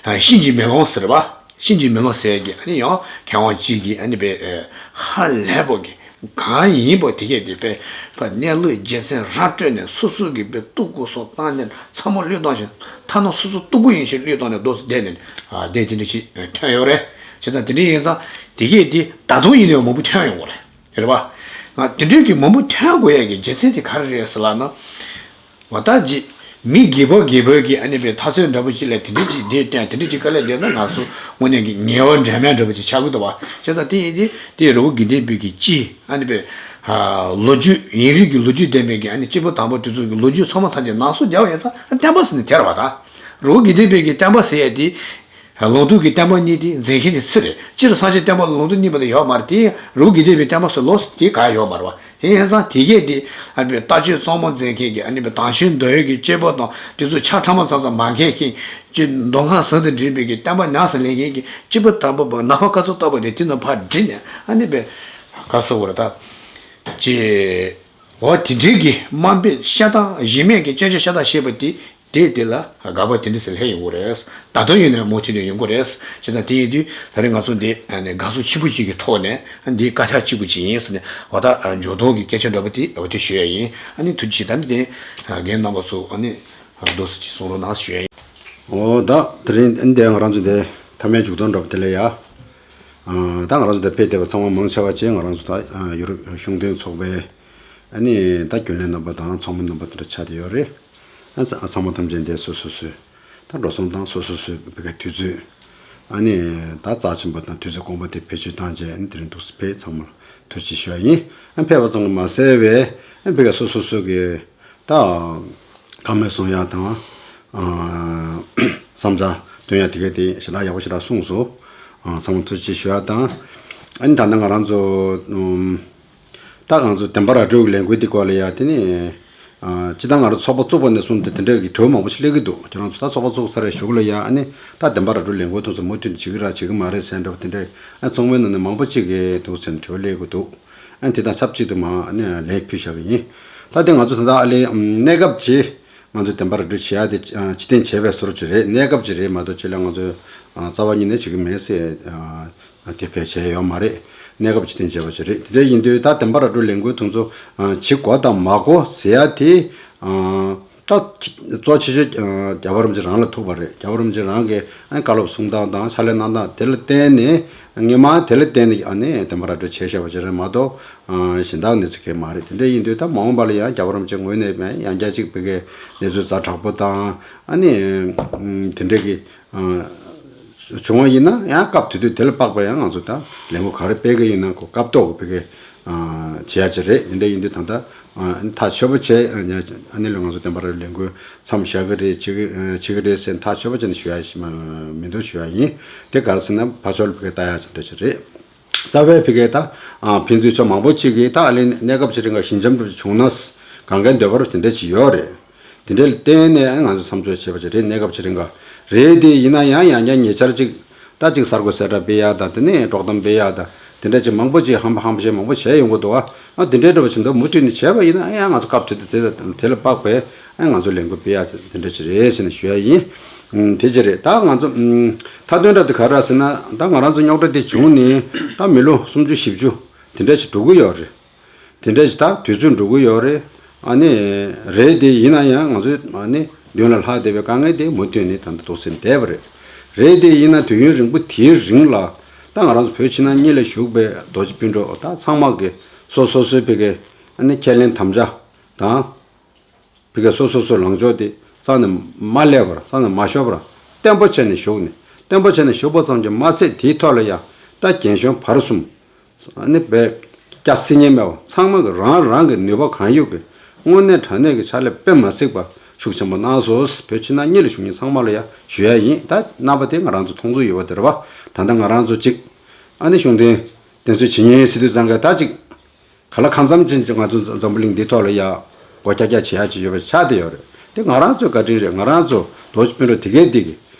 ཨ། གཤིན་རྗེ་མེ་ལོང་ཟེར་བ། གཤིན་རྗེ་མེ་ལོང་ཟེར་གྱི་ཨ་ནི་ཡང་མཁས་དབང་གཅིག་གིས་ཨ་ནི་པའི། ཨ། ཧ་ལས་པོ་གི་གང་ཡིན་པོ་དེ་གས་དེ་པའི་པ་གནས་ལུགས་རྗེ་བཙུན་ར་སྤྲོད་ནས་སོ་སོ་གི་པའི་སྟུག་པོ་སོགས་བཏང་ནས་ཚང་མ་བློས་བཏང་ཞིང་། ཐ་ན་སོ་སོ་སྟུག་པོ་ཡིན་ཞེས་བློས་བཏང་ནས་རྡོ་སོ་བསྡད་ནས། ཨ། དེ་དེ་འདྲ་ཅིག་ཐོན་ཡོད་རེད། བྱས་ཙང་དེ་འདྲ་ཡིན་ཙང་དེ་གས་དེ་ད་དུང་ཡིན་ནའང་མང་པོ་ཐོན་ཡོང་གི་རེད། རེད་པ། ང་དེ་འདྲའི་གི་མང་པོ་ཐོན་དགོས་ཡ་གི་རྒྱུ་མཚན་དེ་ག་རེ་རེད་ཟེར་ལབ་ན། ང་ད་ཅིག་མི་སྒེར་པ་སྒེར་པ་གི་ཨ་ནི་པའི་ཐ་ཚོད་འདྲ་པོ་ཅིག་ལ་དེ་འདྲ་ཅིག་འདི་བསྟན། དེ་འདྲ་ཅིག་དཀའ་ལས་བསྡད་ན་ང་ཚོ་དངོས་གནས་ཀྱི་ངལ་བ་འབྲས་མེད་འདྲ་པོ་ཅིག་ཆགས་ཀྱི་འདུག་བ། བྱས་ཙང་དེ་ཡིན་དུས་དེ་རི་བོ་དགེ་ལྡན་པའི་གི་སྤྱི་ཨ་ནི་པའི། ཨ། ལོ་རྒྱུས། ཡུན་རིང་གི་ལོ་རྒྱུས་ལྡན་པའི་གི་ཨ་ནི་སྐྱེས་བུ་དམ་པ་དེ་ཚོ་གི་ལོ་རྒྱུས་ཚང་མ་ཐམས་ཅད་ནང་སོ་རྒྱག་པ་ཡིན་ཙང་། ཨ། བསྟན་པ་ཟེར་ནས་དེ་རེད་བ། ད་རི་བོ་དགེ་ལྡན་པའི་གི་བསྟན་པ་ཟེར་ཡ་དེ། ལུང་སྟོན་གྱི་བསྟན་པ་གཉིས་དེ་འཛིན་མཁན་དེ་སུ་རེད། སྤྱིར་སངས་རྒྱས་བསྟན་པ་ལ་ལུང་སྟོན་གཉིས་པ་དེ་ཡོད་མ་རེད། དེ་ཡང་རི་བོ་དགེ་ལྡན་པའི་བསྟན་པ་ཟེར་ལོ་དེ་ག་ཡོད་མ་རེད་བ། དེ་ཡིན་ཙང་དེ་གས་དེ་ཨ་ནི་པའི་ལྟ་སྤྱོད་གཙང་མ་འཛིན་མཁན་གྱི་ཨ་ནི་པའི་དམ་ཆོས་འདོད་ཡོན་གྱི་སྐྱེས་བུ་དང་དེ་ཚོ་ཆ་ཕྲ་མོ་ཙམ་ཙམ་མ་མཁས་མཁན་གྱི་མདོ་སྔགས་ཟུང་དུ་འབྲེལ་བའི་གི་བསྟན་པ་ཉམས་སུ་ལེན་མཁན་གྱི་སྐྱེས་བུ་དམ་པ་པོ་ནམ་མཁའ་སྐར་ཚོགས་ལྟ་བུ་དེ་དེ་རྣམས་ཕར་བསྒྲིལ་ནས། ཨ་ནི་པའི་ག་ཟེར་དགོས་རེད། ད་ཅེ། འོ་དེ་འདྲའི་གི་དམའ་འབེབས་བཤད་སྟངས། གཞི་མེད་ཀྱི་སྐྱོན་བརྗོད་བཤད་སྟངས་བྱས་པ་དེ། དེ་དེ་ལ་དགག་པ་དེ་འདྲ་ཟེར་སླེབས་ཡོང་གི་རེད། ད་དུང་ཡིན་ན་མུ་མཐུད་ནས་ཡོང་གི་རེད། བྱས་ཙང་དེ་ཡིན་དུས་ད་རེས་ང་ཚོ་འདི་ཨ་ནི་དགའ་བསུ་ཆེན་པོ་ཅིག་གི་ཐོག་ནས་འདི་དཀའ་ཐག་གཅིག་པུ་ཅིག་ཡིན་ཟེར་ནས། འོ་ད་འབྱུང་སྟོང་གི་སྐད་ཆ་འདྲ་པོ་དེ་འོ་དེ་ཞུ་ཡ་ཡིན། ཨ་ནི་ཐུགས་རྗེ་ཆེ། ད་ནི་དེ་རྒན་རྣམ་པ་ཚོ་ཨ་ནི་རྡོ་སུ་ཅིག་གསུང་རོགས་གནང་ཞུ་ཡ་ཡིན། འོ་ད་དེ་རིང་འདི་ང་རང་ཚོ་འདི་མཐའ་མའི་མཇུག་སྡོམ་འདྲ་པོ་དེ་ལ་ཡ། ཨ། ད་ང་རང་ཚོ་འདི་ཕེབས་བསྡད་པ་ཚང་མ་མང་ཆེ་བ་ཅིག་ང་རང་ཚོ་ད་ཡུ་རོབ་གཞུང་དོན་ཚོགས་པའི་ཨ་ནི་ད་རྒྱུན་ལས་རྣམ་པ་དང་ཚོགས་མི་རྣམ་པ་དེ་འདྲ་ཆགས་བསྡད་ཡོད་རེད། ཨ། ཚང་མ་ཐམས་ཅད་འདི་སོ་སོ་སོའི་ད་འགྲོ་སོང་དང་སོ་སོ་སོའི་བི་ག་དུས་ཚོད། ཨ་ནི་ད་རྩ་ཆེན་པོ་དང་དུས་ཚོད་དགོངས་པ་དེ་བེད་སྤྱོད་བཏང་བྱས། ཨ་ནི་དེ་རིང་འདུག་སེ་ཕེབས། ཚང་མར་ཐུགས་རྗེ་ཆེ་ཞུ་བ་ཡིན། ཨ། ཕེབས་པ་ཙམ་ལ་མ་ཟད་པའི་ཨ་བི་ག་སོ་སོ་སོ་གི་ད་བཀའ་མོལ་གསུང་ཡག་དང་། ཨ། བསམ་འཆར་བཏོན་ཡག་དེ་ག་དེ་ཞེ་དྲག་ཡག་པོ་ཞེ་དྲག་གསུངས་སོང་། ཨ། ཚང་མ་ཐུགས་རྗེ་ཆེ་ཞུ་ཡག་དང་། ཨ་ནི་ད་ལྟ་ང་རང་ཚོ་ད་ང་ཚོ་བདེན་པ་ར་སྤྲོད་ཀྱི་ལས་འགུལ་འདི་སྐོར་ལ་ཡ་དེ་ནི་ ཨ་སྤྱིར་བཏང་ང་རང་ཚོགས་པ་བཙུགས་པ་ནས་བཟུང་སྟེ་དེ་འདྲའི་གི་དྲི་བ་མང་པོ་ཞིག་སླེབས་ཀྱི་འདུག་ཁྱེད་རང་ཚོ་ད་ཚོགས་པ་བཙུགས་ཚར་བའི་གཞུག་ལ་ཡང་ཨ་ནི་ད་བདེན་པ་ར་སྤྲོད་ལས་འགུལ་དེ་ཚོ་མུ་མཐུད་ནས་བྱེད་ཀྱི་ར་བྱེད་ཀྱི་མ་རེད་ཟེར་འདྲ་པོ་དེ་འདྲའི་ཨ་ཚོགས་མིའི་ནང་ནས་མང་པོ་ཅིག་གིས་འདུག་ཟེར་ནས་དྲི་བ་སླེབས་ཀྱི་འདུག་ཨ་དེ་དང་ཆབས་ཅིག་ཏུ་མ་ཨ་ནི་ལན་ཕུལ་བཞག་གི་ཡིན། ད་དེ་ང་ཚོ་ད་ལྟ་ཨ་ལས་གནས་སྐབས་ཀྱི་ང་ཚོ་བདེན་པ་ར་སྤྲོད་བྱེད་ཡ་དེ་ཨ་ཕྱིར་འཐེན་བྱས་པའི་བཟོ་འདྲ་ཅིག་རེད། གནས་སྐབས་ཅིག་རེད་མ་གཏོགས་ཕྱི་ལ་ང་ཚོ་ཨ་རྩ་བ་ཉིད་ནས་བྱེད་ཀྱི་མེད་ཟེར་ཨ་དེ་གས་བྱས་ཡོད་མ་རེད། གནས་སྐབས་ཕྱིར་འཐེན་བྱས་པ་ཅིག་རེད། དེ་འདྲ་ཡིན་དུས་ད་བདེན་པ་ར་སྤྲོད་ལས་འགུལ་དེ་ཚོ་ཨ་བྱེད་དགོས་དང་མ་དགོས་ཟེར་ཡ་དེ་ཨ་ད་གཙོ་ཆེ་ཤོས་ཨ་རྒྱལ་བ་རིན་པོ་ཆེ་རང་ལ་ཐུག་པ་རེད། རྒྱལ་བ་རིན་པོ་ཆེ་རང་གིས་ཨ་བཀའ་སློབ་གསུང་སྟངས་དང་ཕྱག་ལས་གནང་སྟངས་དེ་ལ་བརྟེན་ནས་སྔོན་མ་དེ་ལ་བརྟེན་ནས་ཨ་ནི་བདེན་པ་ར་སྤྲོད་བྱས་བཞག་པ་ཅིག་རེད་མ་གཏོགས་ཨ་གཞན་དག་གནས་ཚུལ་གང་ཡང་མ་རེད། དེ་འདྲ་ཡིན་དུས་ད་མ་འོངས་པ་ལ་ཡང་རྒྱལ་བ་རིན་པོ་ཆེ་ངོས་ནས་ཡང་བསྐྱར་ཅིག་བོད་ཀྱི་གནས་ཚུལ་ཛ་དྲག་པོ་དང་ཨ་ནི་ཨ་དེ་འདྲ་གི་ཨ་བྱུང་བ་ཡིན་ན་ཡང་སྐབས་དེ་དུས་དེ་ལ་དཔག་པའི་ཡང་ང་ཚོ་ད་ལས་འགུལ་ག་རེ་སྤེལ་གི་ཡིན་ན་ཁོ་སྐབས་ཐོག་གི་བོད་ཀྱི་ཨ་བྱེད་ཡ་ཅིག་རེད། དེ་འདྲ་ཡིན་དུས་ད་ལྟ་ཨ་ཐག་ཆོད་པོ་བྱས་ཨ་ནི་ལ་ང་ཚོ་བདེན་པ་ར་ལས་འགུལ་མཚམས་བཞག་གི་རེད། བྱེད་ཀྱི་ཨ་བྱེད་ཀྱི་རེད་ཟེར་ཐག་ཆོད་པོ་བྱས་ནས་ཞུ་ཡ་ཞིག་མ་མི་འདུག་ཞུ་ཡ་ཡིན། དེ་ག་རེ་ཟེར་ན་ཕར་ཕྱོགས་ལ་བོད་ཀྱི་ལྟ་ཡ་ཅིག་འདྲ་ཅིག་རེད། རྩ་བའི་ཕ་གིའི་ད་ཨ་ཕན་ཚུན་ཕྱོགས་མང་པོ་ཅིག་གིས་ད་ཨ་ལས་གནས་སྐབས་ཅིག་རིང་ག་ཞི་འཇམ་འདྲ་བྱུང་ན་གང་གའི་འདོད་པ་རུ་དེ་འདྲ་ཅིག་ཡོད་རེད། དེ་འདྲའི་བརྟེན་ནས་ང་ཚོ་མཚམས་འཇོག་བྱས་པ་ཅིག་རེད། གནས་སྐབས་ཅིག་རིང་ག་རེད། དེ་ཡིན་ན་ཡང་ཡང་བསྐྱར་ཉེ་ཆར་ཅིག་ད་ཅིག་གསར་འགོད་གསལ་བསྒྲགས་སྤེལ་ཡ་དང་དེ་ནས་དཀྲོག་གཏམ་སྤེལ་ཡ་དང་དེ་འདྲ་ཅིག་མང་པོ་ཅིག་ཧམ་པ་ཧམ་པ་བཤད་མང་པོ་བྱས་ཡོང་གི་འདུག་ཨ་དེ་འདྲའི་འདྲ་བ་ཅིག་འདུག་མུ་མཐུད་ནས་བྱས་པ་ཡིན་ན་ཨ་ཡང་ང་ཚོ་སྐབས་དེ་དེ་དེ་ལ་དཔག་པའི་ཨ་ང་ཚོ་ལས་འགུལ་སྤེལ་ཡ་དེ་འདྲ་ཅིག་རེད་ཟེར་ནས་ཞུ་ཡ་ཡིན། ཨུམ། དེ་ཅི་རེད། ད་ང་ཚོ་ཨུམ། མཐའ་དོན་འདྲ་དེ་ག་རེ་ཟེར་ན་ད་ང་རང་ཚོ་རྙོག་དྲ་དེ་བྱུང་ནས་ད་མི་ལོ་སུམ་ཅུ་བཞི་བཅུ་དེ་འདྲ་ཞིག་འགྲོ་གི་ཡོད་རེད། དེ་འདྲ་ཞིག་ད་དུས་ཚོད་འགྲོ་གི་ཡོད་རེད། ཨ་ནི་རེད་དེ་ཡིན་ན་ཡང་ང་ཚོ་ཨ་ནི་མདུན་ལ་ལྷག་བསྡད་པའི་དཀའ་ངལ་དེ་མུ་མཐུད་ནས་ད་ལྟ་འདུག་སེ་བསྡད་པ་རེད། རེད་དེ་ཡིན་ན་དུས་ཡུན་རིང་པོ་དེའི་རིང་ལ་ད་ང་རང་ཚོ་བོད་ཕྱི་ནང་གཉིས་ལ་བཞུགས་པའི་རྡོ་རྗེ་སྤུན་གྲོགས་ད་ཚང་མ་གི་སོ་སོ་སོའི་བོད་ཀྱི་ཨ་ནི་ཁས་ལེན་དམ་བཅའ་དང་། བི་ཀའི་སོ་སོ་སོའི་ལངས་ཕྱོགས་དེ་རྩ་ནས་མ་སླེབས་པར་རྩ་ནས་མ་ཤོར་བར་བརྟན་པོ་བྱས་ནས་བཞུགས་ནས་བརྟན་པོ་བྱས་ནས་བཞུགས་པ་ཙམ་གྱིས་མ་ཚད་དེའི་ཐོག་ལ་ཡང་ད་རྒན་གཞོན་བར་གསུམ་ནི་བས་སྐྱ་སེར་ཉེ་མེད་པ་ཚང་མ་གི་རང་རང་གི་ནུས་པ་གང་ཡོད་ཀྱི་དངོས་གནས་དྲང་གནས་ཀྱི་ཕྱག་ལས་དཔེ་མ་སྲིད་པ་ཤུགས་ཆེན་པོ་གནང་སོང་། བོད་ཕྱི་ནང་གཉིས་ལ་བཞུགས་མཁན་ཚང་མ་ལ་ཡང་ཞུ་ཡ་ཡིན། ད་རྣམ་པ་དེ་ང་རང་ཚོ་མཐོང་ཚོར་ཡོད་པ་དེ་རེད་པ། ད་ལྟ་ང་རང་ཚོ་གཅིག་ཨ་ནི་གཞུང་དོན་བསྟེན་གསོལ་བྱེད་མཁན་ཟེར་དུས་ཙང་ག་ད་གཅིག་ག་ལ་གང་འཚམ་ཅན་གྱི་ང་ཚོ་འཛམ་བུ་གླིང་འདིའི་ཐོག་ལ་ཡ་སྒོ་རྒྱག་རྒྱག་བྱེད་ཡ་ཅིག་ཡོད་པ་ཆགས་བསྡད་ཡོད་རེད། དེ་ང་རང་ཚོའི་བཀའ་དྲིན་རེད། ང་རང་ཚོ་རྡོ་རྗེ་སྤུན་གྲོགས་དེ་གས་འདི་གི་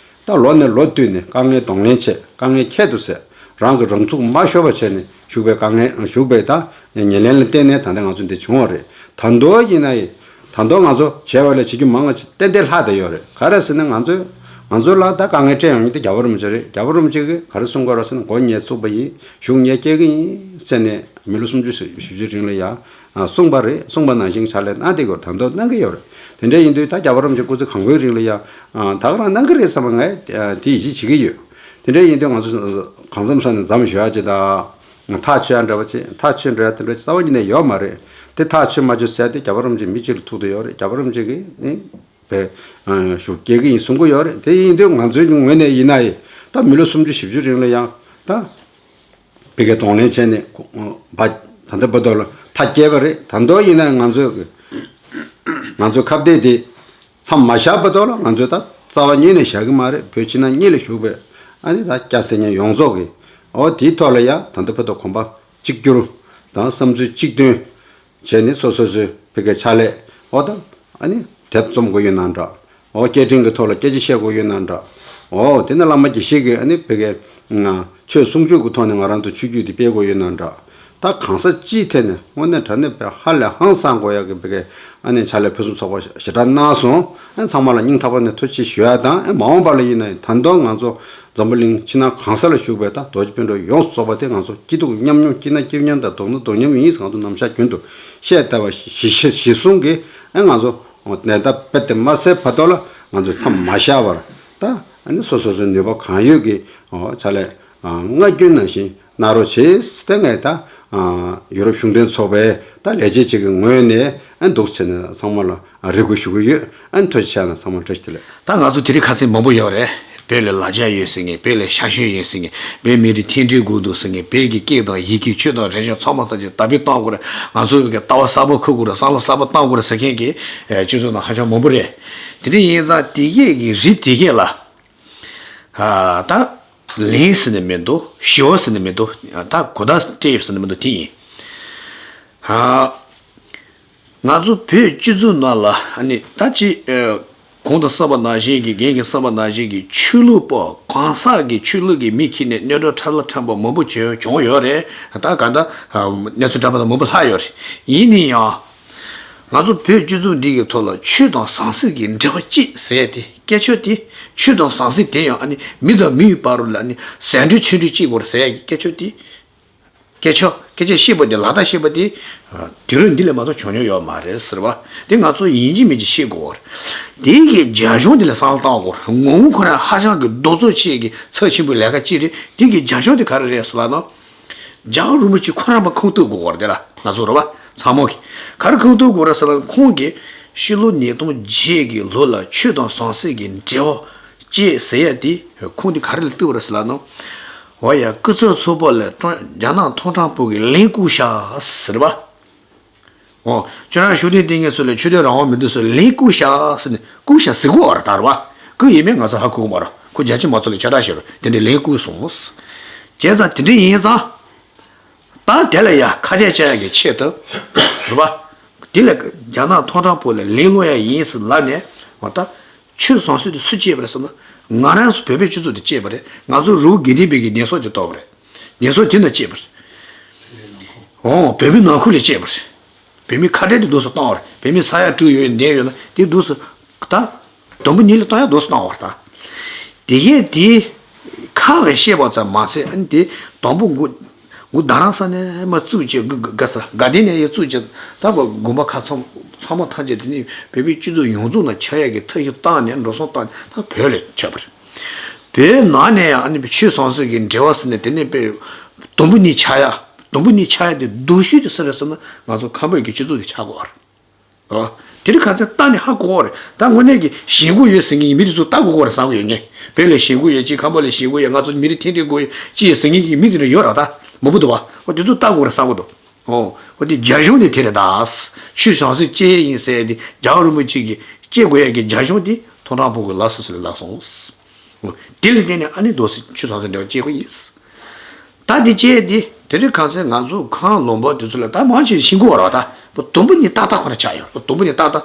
ད་ལོ་ནས་ལོ་བསྟུད་ནས་དཀའ་ངལ་གདོང་ལེན་བྱས། དཀའ་ངལ་ཁྱད་དུ་བསད། རང་གི་རང་ཚུགས་མ་ཤོར་བ་བྱས་ནས་བཞུགས་པའི་དཀའ་ངལ་བཞུགས་པའི་ད་ཉེར་ལེན་ལ་བརྟེན་ནས་ད་ལྟ་ང་ཚོ་འདི་བྱུང་བ་རེད། ད་དུང་ཡིན་ན་ཡི་ད་དུང་ང་ཚོ་བྱས་པ་ལས་བྱེད་རྒྱུ་མང་བ་ཅིག་ཏན་ཏན་ལྷག་བསྡད་ཡོད་རེད། ག་རེ་ཟེར་ན་ང་ཚོས་ང་ཚོ་ལ་ད་དཀའ་ངལ་སྤྲད་ཡོང་མཁན་དེ་རྒྱལ་བ་རིན་པོ་ཆེ་རེད། རྒྱལ་བ་རིན་པོ་ཆེ་གིས་ག་རེ་གསུང་གི་ཡོད་རེད་ཟེར་ན་མགོ་ཉལ་ཚུགས་པ་ཡིན། གཞུང་ཉལ་སྐྱེལ་གི་ཡིན་ཟེར་ནས་མི་ལོ་སུམ་ཅུ་བཞི་བཅུ་རིང་ལ་ཡ་གསུངས་པ་རེད། གསུངས་པ་ནང་བཞིན་ཕྱག་ལས་གནང་བསྡད་ཡོད་རེད། ད་དུང་གནང་གི་ཡོད་རེད། དེ་འདྲ་ཡིན་དུས་ད་རྒྱལ་བ་རིན་པོ་ཆེ་སྐུ་ཚེ་གང་པོའི་རིང་ལ་ཡ་ད་ག་རང་གནང་གི་རེད་བསམ་པ་ངས་དེ་ཡིད་ཆེས་བྱེད་ཀྱི་ཡོད། དེ་འདྲ་ཡིན་དུས་ང་ཚོ་གང་འཚམ་ས་ནས་མཚམས་ཞུ་ཡ་ཅིག་དང་ཐག་ཆོད་ཡ་འདྲ་བ་ཅིག་ཐག་ཆོད་འགྲོ་ཡ་དེ་འདྲ་ཅིག་རྩ་བ་ཉིད་ནས་ཡོད་མ་རེད། དེ་ཐག་ཆོད་མ་ཆོད་ཟེར་ཡ་དེ་རྒྱལ་བ་རིན་པོ་ཆེ་མི་གཅིག་ལ་ཐུག་བསྡད་ཡོད་རེད། རྒྱལ་བ་རིན་པོ་ཆེ་གིས་ནི་བས་ཤུགས་སྐྱེད་ཀྱི་ཡིན་གསུང་གི་ཡོད་རེད། དེ་ཡིན་དུས་ང་ཚོའི་ངོས་ནས་ཡིན་ན་ཡི་ད་མི་ལོ་སུམ་ཅུ་བཞི་བཅུ་རིང་ལ་ཡང་ད་བི་ཀའི་གདོང་ལེན་བྱས་ནས་བ་ད་ལྟ་བར་དུ་ལ་མཐའ་སྐྱེལ་བ་རེད། ད་དུང་ཡིན་ན་ང་ཚོས་ང་ཚོའི་ཁ་གཏད་དེ་མཚམས་མ་བཞག་བར་དུ་ལ་ང་ཚོས་ད་རྩ་བ་ཉིད་ནས་བཞག་གི་མ་རེད། བོད་ཕྱི་ནང་གཉིས་ལ་བཞུགས་པའི་ཨ་ནི་ད་སྐྱ་སེར་ཉ་ཡོངས་རྫོགས་ཀྱི་ཨོ་དེའི་ཐོག་ལ་ཡ་ད་ལྟ་བར་དུ་གོམ་པ་གཅིག་གྱུར་དང་བསམ་ཚུལ་གཅིག་མཐུན། བྱས་ནས་སོ་སོ་སོའི་བོད་སྐད་ཕྱག་ལས་འོ་ད་ཨ་ནི་དེབ་རྩོམ་དགོས་ཡོད་ན་འདྲ། འོ་སྐད་འཕྲིན་གྱི་ཐོག་ལ་སྐད་ཆ་བཤད་དགོས་ཡོད་ན་འདྲ། འོ་དེ་ནས་བླ་མ་དགེ་བཤེས་ཀྱིས་ཨ་ནི་བོད་སྐད་ཆོས་གསུང་ཆོས་ཀྱི་ཐོག་ནས་ང་རང་ཚོ་ཆོས་བརྒྱུད་དེ་སྤེལ་དགོས་ཡོད་ན་འདྲ། ད་གང་ཟག་སྤྱིའི་ཐད་ནས་དངོས་གནས་དྲང་གནས་བོད་ཧ་ལས་ཧང་སང་དགོས་ཡག་གི་བོད་སྐད་ཨ་ནི་ཕྱག་ལས་ཕུན་སུམ་ཚོགས་པ་ཞེ་དྲག་གནང་སོང་། ཨ་ཚང་མ་ལ་སྙིང་ཐག་པ་ནས་ཐུགས་རྗེ་ཆེ་ཞུ་ཡ་དང་ཨ་མ་འོངས་པ་ལ་ཡིན་ན་ད་དུང་ང་ཚོ་འཛམ་བུ་གླིང་ཕྱི་ནང་གང་ས་ལ་བཞུགས་པའི་ད་རྡོ་རྗེ་སྤུན་གྲོགས་ཡོངས་སུ་རྫོགས་པ་དེ་ང་ཚོ་སྐྱིད་སྡུག་མཉམ་མྱོང་སྐྱིད་ན་སྐྱིད་མཉམ་དང་སྡུག་ན་སྡུག་མཉམ་ཡིན་ཟེར་ང་ཚོ་ནམ་ཞག་རྒྱུན་དུ་བཤད་བསྡད་པ་གཞི་གཞི་གཞི་བཟུང་གིས་ཨ་ང་ཚོ་ནད་རྟགས་རྦད་དེ་མ་སེལ་བར་དུ་ལ་ང་ཚོ་མཚམས་མ་བཞག་པར་ད་ཨ་ནི་སོ་སོ་སོའི་ནུས་པ་གང་ཡོད་ཀྱིས་ཕྱག་ལས་སྔར་རྒྱུན་ནང་བཞིན་གནང་རོགས་བྱེད་ཟེར་ངས་ད་ཡུ་རོབ་གཞུང་དོན་ཚོགས་པའི་ད་ལས་བྱེད་ཅིག་གི་ངོས་ནས་ཨ་འདུག་བྱས་ནས་ཚང་མ་ལ་རེ་སྐུལ་ཞུ་གི་ཡོད། ཨ་ནི་ཐུགས་རྗེ་ཆེ་གནང་། ཚང་མ་བཀྲ་ཤིས་བདེ་ལེགས། ད་ང་ཚོ་དེ་རིང་ཁ་སང་མང་པོ་ཡོད་རེད། བོད་ལ་ལ་རྒྱ་ཡོད་ཟེར་མཁན། བོད་ལ་ཤ་ཞོན་ཡོད་ཟེར་མཁན། བོད་མི་རིགས་མཐུན་སྒྲིལ་དགོས་འདུག་ཟེར་མཁན། བོད་ཀྱི་སྐད་དང་ཡི་གེ་ཆོས་དང་རིག་གཞུང་ཚང་མ་ཐམས་ཅད་དར་སྤེལ་གཏོང་དགོས་རེད། ང་ཚོ་བོད་ཀྱི་ལྟ་བ་གསར་པ་འཁུར་དགོས་རེད། བསམ་བློ་གསར་པ་གཏོང་དགོས་རེད་ཟེར་མཁན་གྱི་སྤྱི་ཚོགས་ནང་ཧ་ཅང་མང་པོ་རེད། དེ་འདྲ་ཡིན་ཙང་དེ་གས་ཀྱི་རིགས་དེ་གས་ལ་ད་ལན་ཟེར་ནས་མི་འདུག་ཞི་བ་ཟེར་ནས་མི་འདུག་ད་གོ་བརྡ་སྤྲད་ཡོད་ཟེར་ནས་མི་འདུག་དེ་ཡིན། ང་ཚོ་བོད་སྤྱི་ཚོགས་ནང་ལ་ཨ་ནི་ད་ཅི་ཨ་གོང་དུ་གསུངས་པ་ནང་བཞིན་གྱི་རྒན་གྱིས་གསུངས་པ་ནང་བཞིན་གྱི་ཆོས་ལུགས་པ་གང་ཟག་གི་ཆོས་ལུགས་ཀྱི་མི་ཁྱེར་ནས་གནོན་གྲོགས་ཁྲབ་ལ་ཁྲབ་པ་མང་པོ་བྱུང་བྱུང་ཡོད་རེད། ད་ག་འདྲ་ཨ་གནས་ཚུལ་འདྲ་པོ་དང་མང་པོ་ལྷག་ཡོད་རེད། ཡིན་ན་ཡང་། ང་ཚོ་བོད་སྤྱི་ཚོགས་འདི་གི་ཐོག་ལ་ཆོས་དང་ཟང་ཟིང་གི་འབྲེལ་བ་གཅིག་ཟེར་ཏེ་སྐད་ཆ་དེ། ཆོས་དང་ཟང་ཟིང་དེ་ཡང་ཨ་ནི་མི་དང་མི་ཡི་བར་ལ་ཨ་ནི་ཟད་འགྲོ་ཆོས་འབྲེལ་གཅིག་པོར་ཟེར་ཡ་གི་སྐད་ཆ་དེ། སྐད་ཆ་སྐད་ཆ་བཤད་པ་དེ་ལག་བསྟར་བཤད་པ་དེ། དུས་རབས་འདི་ལས་མ་གཏོགས་བྱུང་མྱོང་ཡོད་མ་རེད་ཟེར་བ། དེ་ང་ཚོ་ཡིན་གཅིག་མིན་གཅིག་ཤེས་དགོས་པ་རེད། དེ་གི་རྒྱ་གཞུང་དེ་ལ་བསམ་བློ་བཏང་དགོས་རེད། ངོ་བོ་ཁོ་རང་ཧ་ཅང་གི་རྡོག་རྩ་ཆེ་གི་ཚབས་ཆེན་པོའི་ལས་ཀ་གཅིག་རེད། དེ་གི་རྒྱ་གཞུང་དེ་ག་རེ་རེད་ཟེར་ལབ་ན། རྒྱལ་བ་རིན་པོ་ཆེ་ཁོ་རང་མ་ཁུངས་གཏུག་དགོས་པ་རེད། དེ་ལ་ང་ཚོ་རེད་པ། ཚང་མ་གི་ག་རེ་ཁུངས་གཏུག་དགོས་རེད་ཟེར་ན། ཁོང་གིས་ཕྱི་ལོ་ཉིས་སྟོང་བརྒྱད་ཀྱི་ལོ་ལ་ཆོས་དང་ཟང་ཟིང་གི་འབྲེལ་བ་བཅད་ཟེར་ཡ་དེ་ཁུངས་དེ་ག་རེ་ལ་གཏུག་པ་རེད་ཟེར་ལབ་ན། འོ་ཡ། སྐུ་ཚབ་ཚོགས་པ་ལ་ཀྲོང་རྒྱ་ནག་ཐོང་ཀྲང་པོ་གིས་ལན་བསྐུར་ཤག་ཟེར་བ། འོ། ཁྱོད་རང་ཤུགས་ལྡན་ལྟས་ངན་ཚོ་ལ་ཆོས་དད་རང་དབང་མི་འདུག་ཟེར་ལན་བསྐུར་ཤག་ཟེར་ནས། བསྐུར་ཤག་ཟེར་གོ་བ་རེད་ད། རེད་པ། བསྐུར་ཡིན་མིན་ང་ཚོ་ཧ་གོ་གི་མ་རེད། ཁོ་རྒྱ་ཆེ་མ་ཚོ་ལ་ཁྱབ་བསྒྲགས་བྱས་རོགས། དེ་འདྲའི་ལན་བསྐུར་སོང་། བྱས་ཙང་དེ་འདྲ་ཡིན་ཙང་། ད་དེ་ལ་ཡ་ཁ་གཏད་བཅག་ཡ་གི་ཆེད་དུ། རེད་པ། དེ་ལ་རྒྱ་ནག་ཐོང་ཀྲང་པོ་ལ་ལན་སློག་ཡ་ཡིན་ཟེར་ལབ་ནས། འོ་ད། ཆོས་ཟང་ཟིང་དེ་སུས་བཅད་པ་རེད་ཟེར་ན། ང་རང་ཚོ་བོད་པའི་སྤྱི་ཚོགས་དེ་བཅད་པ་རེད། ང་ཚོ་རི་བོ་དགེ་ལྡན་པའི་གི་གདན་ས་དེ་གཏོར་བ་རེད། གདན་ས་དེ་ནས་བཅད་པ་རེད། འོ། བོད་མི་ནང་ཁུལ་ལ་བཅད་པ་རེད། བོད་མི་ཁ་བྲལ་དེ་འདུག་སེ་བཏང་བ་རེད། བོད་མི་ས་ཡ་དྲུག་ཡོད་བསྡད་ཡོད་ན་དེ་འདུག་སེ། ད། དུམ་བུ་གཉིས་ལ་གཏོང་ཡ་འདུག་སེ་བཏང་བ་རེད་ད། དེ་གས་དེ། ཁ་གིས་བཤད་པ་ཙམ་མ་ཟད། ཨ་ནི་དེ་དང་པོ་མགོ། མགོ་རྡ་རམ་ས་ལ་ནས་མར་བཙུགས་བྱས། དགའ་ས་དགའ་ལྡན་ནས་ཡར་བཙུགས་བྱས། ད་དགོན་པ་ཁག་ཚང་ཚང་མ་ཐམས་ཅད་དེ་ནས་བོད་པའི་སྤྱི་ཚོགས་ཡོངས་རྫོགས་ནང་ཁྱབ་ཡ་གི་ཐབས་ཤེས་བཏང་ནས། འགྲོ་སོང་བཏང་ནས་ད་བོད་ལ་ཁྱབ་པ་རེད། བོད་ནང་ནས་ཡང་ཨ་ནི་ཆོས་ཟང་ཟིང་གི་འབྲེལ་བ་ཟེར་ནས་དེ་ནས་དཔེ་དུམ་བུ་གཉིས་ཆགས་ཡ། དུམ་བུ་གཉིས་ཆགས་ཡ་དེ་སྡུག་ཤོས་དེ་སུ་རེད་ཟེར་ན། ང་ཚོ་ཁམས་པའི་གི་སྤྱི་ཚོགས་དེ་ཆགས་དགོས་པ་རེད། ཨོ། དེ་རིང་ཁ་སང་ལྟ་ནས་ཧ་གོ་བ་རེད། ད་དངོས་གནས་ཀྱི་ཞེན་ཁོག་ཡོད་ཟེར་མཁན་གྱི་མི་དེ་ཚོ་ལྟ་དགོས་པ་རེད་བསམ་གྱི་ཡོད། ངས་བོད་ལ་ཞེན་ཁོག་ཡོད་ཅིག་ཁམས་པ་ལ་ཞེན་ཁོག་ཡོད། ང་ཚོ་མི་རིགས་མཐུན་སྒྲིལ་དགོས་ཡོད་ཅིག་ཟེར་མཁན་གྱི་མི་དེ་འདྲ་ཡོད་རེད་ད། མང་པོ་འདུག་པ། ཨོ། དེ་ཚོ་ལྟ་དགོས་རེད་བསམ་གྱི་འདུག་ཨོ། ཨོ། དེ་རྒྱ་གཞུང་དེ་དེ་རེད་ད། ཆོས་ཟང་ཟིང་བཅད་ཡིན་ཟེར་དེ་རྒྱལ་བ་རིན་པོ་ཆེ་གིས་བཅད་དགོས་ཡ་གི་རྒྱ་གཞུང་དེ་ཐོང་ཀྲང་པོ་གིས་ལབ་སོང་ཟེར་ལབ་སོང་། དེ་ལ་བརྟེན་ནས་ཨ་ནི་འདུག་སེ་ཆོས་ཟང་ཟིང་འབྲེལ་བ་བཅད་དགོས་ཡིན། ད་དེ་བཅད་དེ་དེ་རིང་ཁ་སང་ང་ཚོ་ཁམས་ལུང་པ་དེ་ཚོ་ལ་ད་མང་ཆེ་ཤེས་ཀྱི་ཡོད་རེད་པ། ད་དུམ་བུ་གཉིས་ཏག་ཏག་ཁོ་ན་ཆགས་ཡོད། དུམ་བུ་གཉིས་ཏག་ཏག་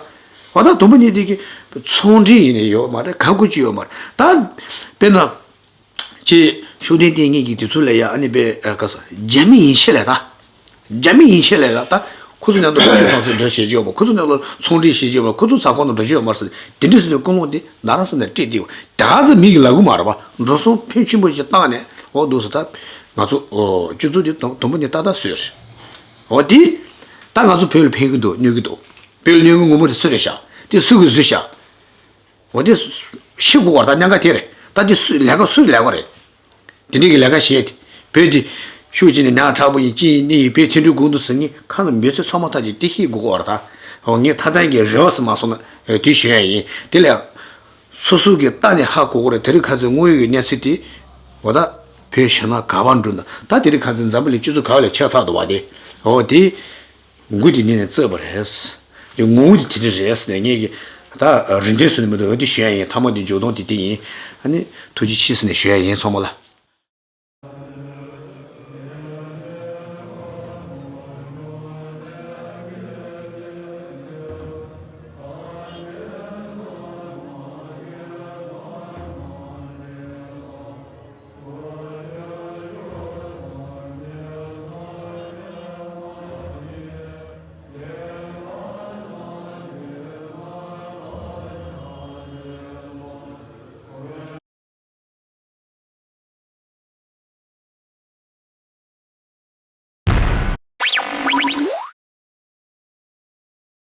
འོ། ད་དུམ་བུ་གཉིས་དེ་གི་ཚོང་འབྲེལ་ཡིན་ནའི་ཡོད་མ་རེད། གང་དགོས་ཀྱི་ཡོད་མ་རེད། ད་དཔེར་ན། ཅིག་ཤུགས་ལྡན་ལྟས་ངན་གྱིས་དེ་ཚོ་ལ་ཡ་ཨ་ནི་དཔེ་ཨ་ག་ས་རྒྱ་མི་ཡིན་ཆེད་ལ་ད། རྒྱ་མི་ཡིན་ཆེད་ལ་ད། ཁོ་ཚོ་མཉམ་དུ་ཆོས་ཟང་ཟིང་འབྲེལ་བ་བྱེད་ཀྱི་ཡོད་མ། ཁོ་ཚོ་མཉམ་དུ་ཚོང་འབྲེལ་བྱེད་ཀྱི་ཡོད་མ། ཁོ་ཚོ་ས་ཁོངས་ནང་འགྲོ་གི་ཡོད་མ་ཟེར། དེ་འདྲ་ཟེར་ནས་ཀུན་སློང་དེ་རྡ་རམ་ས་ལ་ནས་སྤྲད་དེ། ད་ག་ཚོད་མི་གིས་ལབ་གི་མ་རེད་པ། འགྲོ་སོང་ཕོན་ཆེན་པོ་ཞིག་བཏང་ནས། འོ་འདུག་སེ་ད། ང་ཚོ་ཨོ་སྤྱི་ཚོགས་དེ་དུམ་དུམ་བུ་གཉིས་ཏག་ཏག་བཟོས་རེད། འོ་དེ། ད་ང་ཚོ་བོད་ལ་ཕན་གྱི་འདུག་གནོད་ཀྱི་འདུག་བོད་ལ་གནོད་ཀྱི་ངོ་མ་དེ་སུ་རེད་ཤག་དེ་སུ་གིས་བཟོས་ཤག་འོ་དེ་ཤེས་དགོས་པ་རེད། ད་ཉེན་ཁ་དེ་རེད། ད་དེ་སུ་ལས་ཀ་སུའི་ལས་ཀ་རེད། དེ་འདྲའི་གི་ལས་ཀ་བྱས་ཏེ། བོད་དེ་ཤུགས་ཆེ་ནས་ཉག་ཕྲ་པོ་ཡིན། ཅི་ཡིན་ནི་ཡིན། བོད་མཐུན་སྒྲིལ་དགོས་འདུག་ཟེར་མཁན་ཁམས་ལ་མི་ཚོ་ཚང་མ་ཐམས་ཅད་དེ་ཤེས་དགོས་པ་རེད་ད། འོ་ངས་ཐ་ཐང་གི་རེ་བ་ཟེར་མ་སོང་ན་དེ་ཞུ་ཡ་ཡིན། དེ་ལས་སོ་སོ་གིས་ལྟ་ནས་ཧ་གོ་གི་རེད། དེ་རིང་ཁ་སང་དངོས་ཡོད་ཀྱི་གནས་ཚུལ་དེ། འོ་ད་བོད་ཕྱི་ནང་ག་པར་འགྲོ་ན། ད་དེ་རིང་ཁ་སང་འཛམ་བུ་གླིང་སྤྱི་ཚོགས་ག་པ་ལ་ཁྱབ་ཚར་འདུག་པ་དེ། འོ་དེ། འགོ་དེ་ནས་ནས་བརྩིས་པ་རེད། དེ་ངོ་བོ་དེ་དེ་འདྲ་རེད་ཟེར་ནས་ངས་ཀྱི་ད་རེ་འདུན་ཟེར་ནས་མི་འདུག་འོ་དེ་ཞུ་ཡ་ཡིན། ཐ་མ་དེ་འཇུག་སྟངས་དེ་དེ་ཡིན། ཨ་ནི་ཐུགས་རྗེ་ཆེ་ཟེར་ནས་ཞུ་ཡ་ཡིན་ཚང་མ་ལ།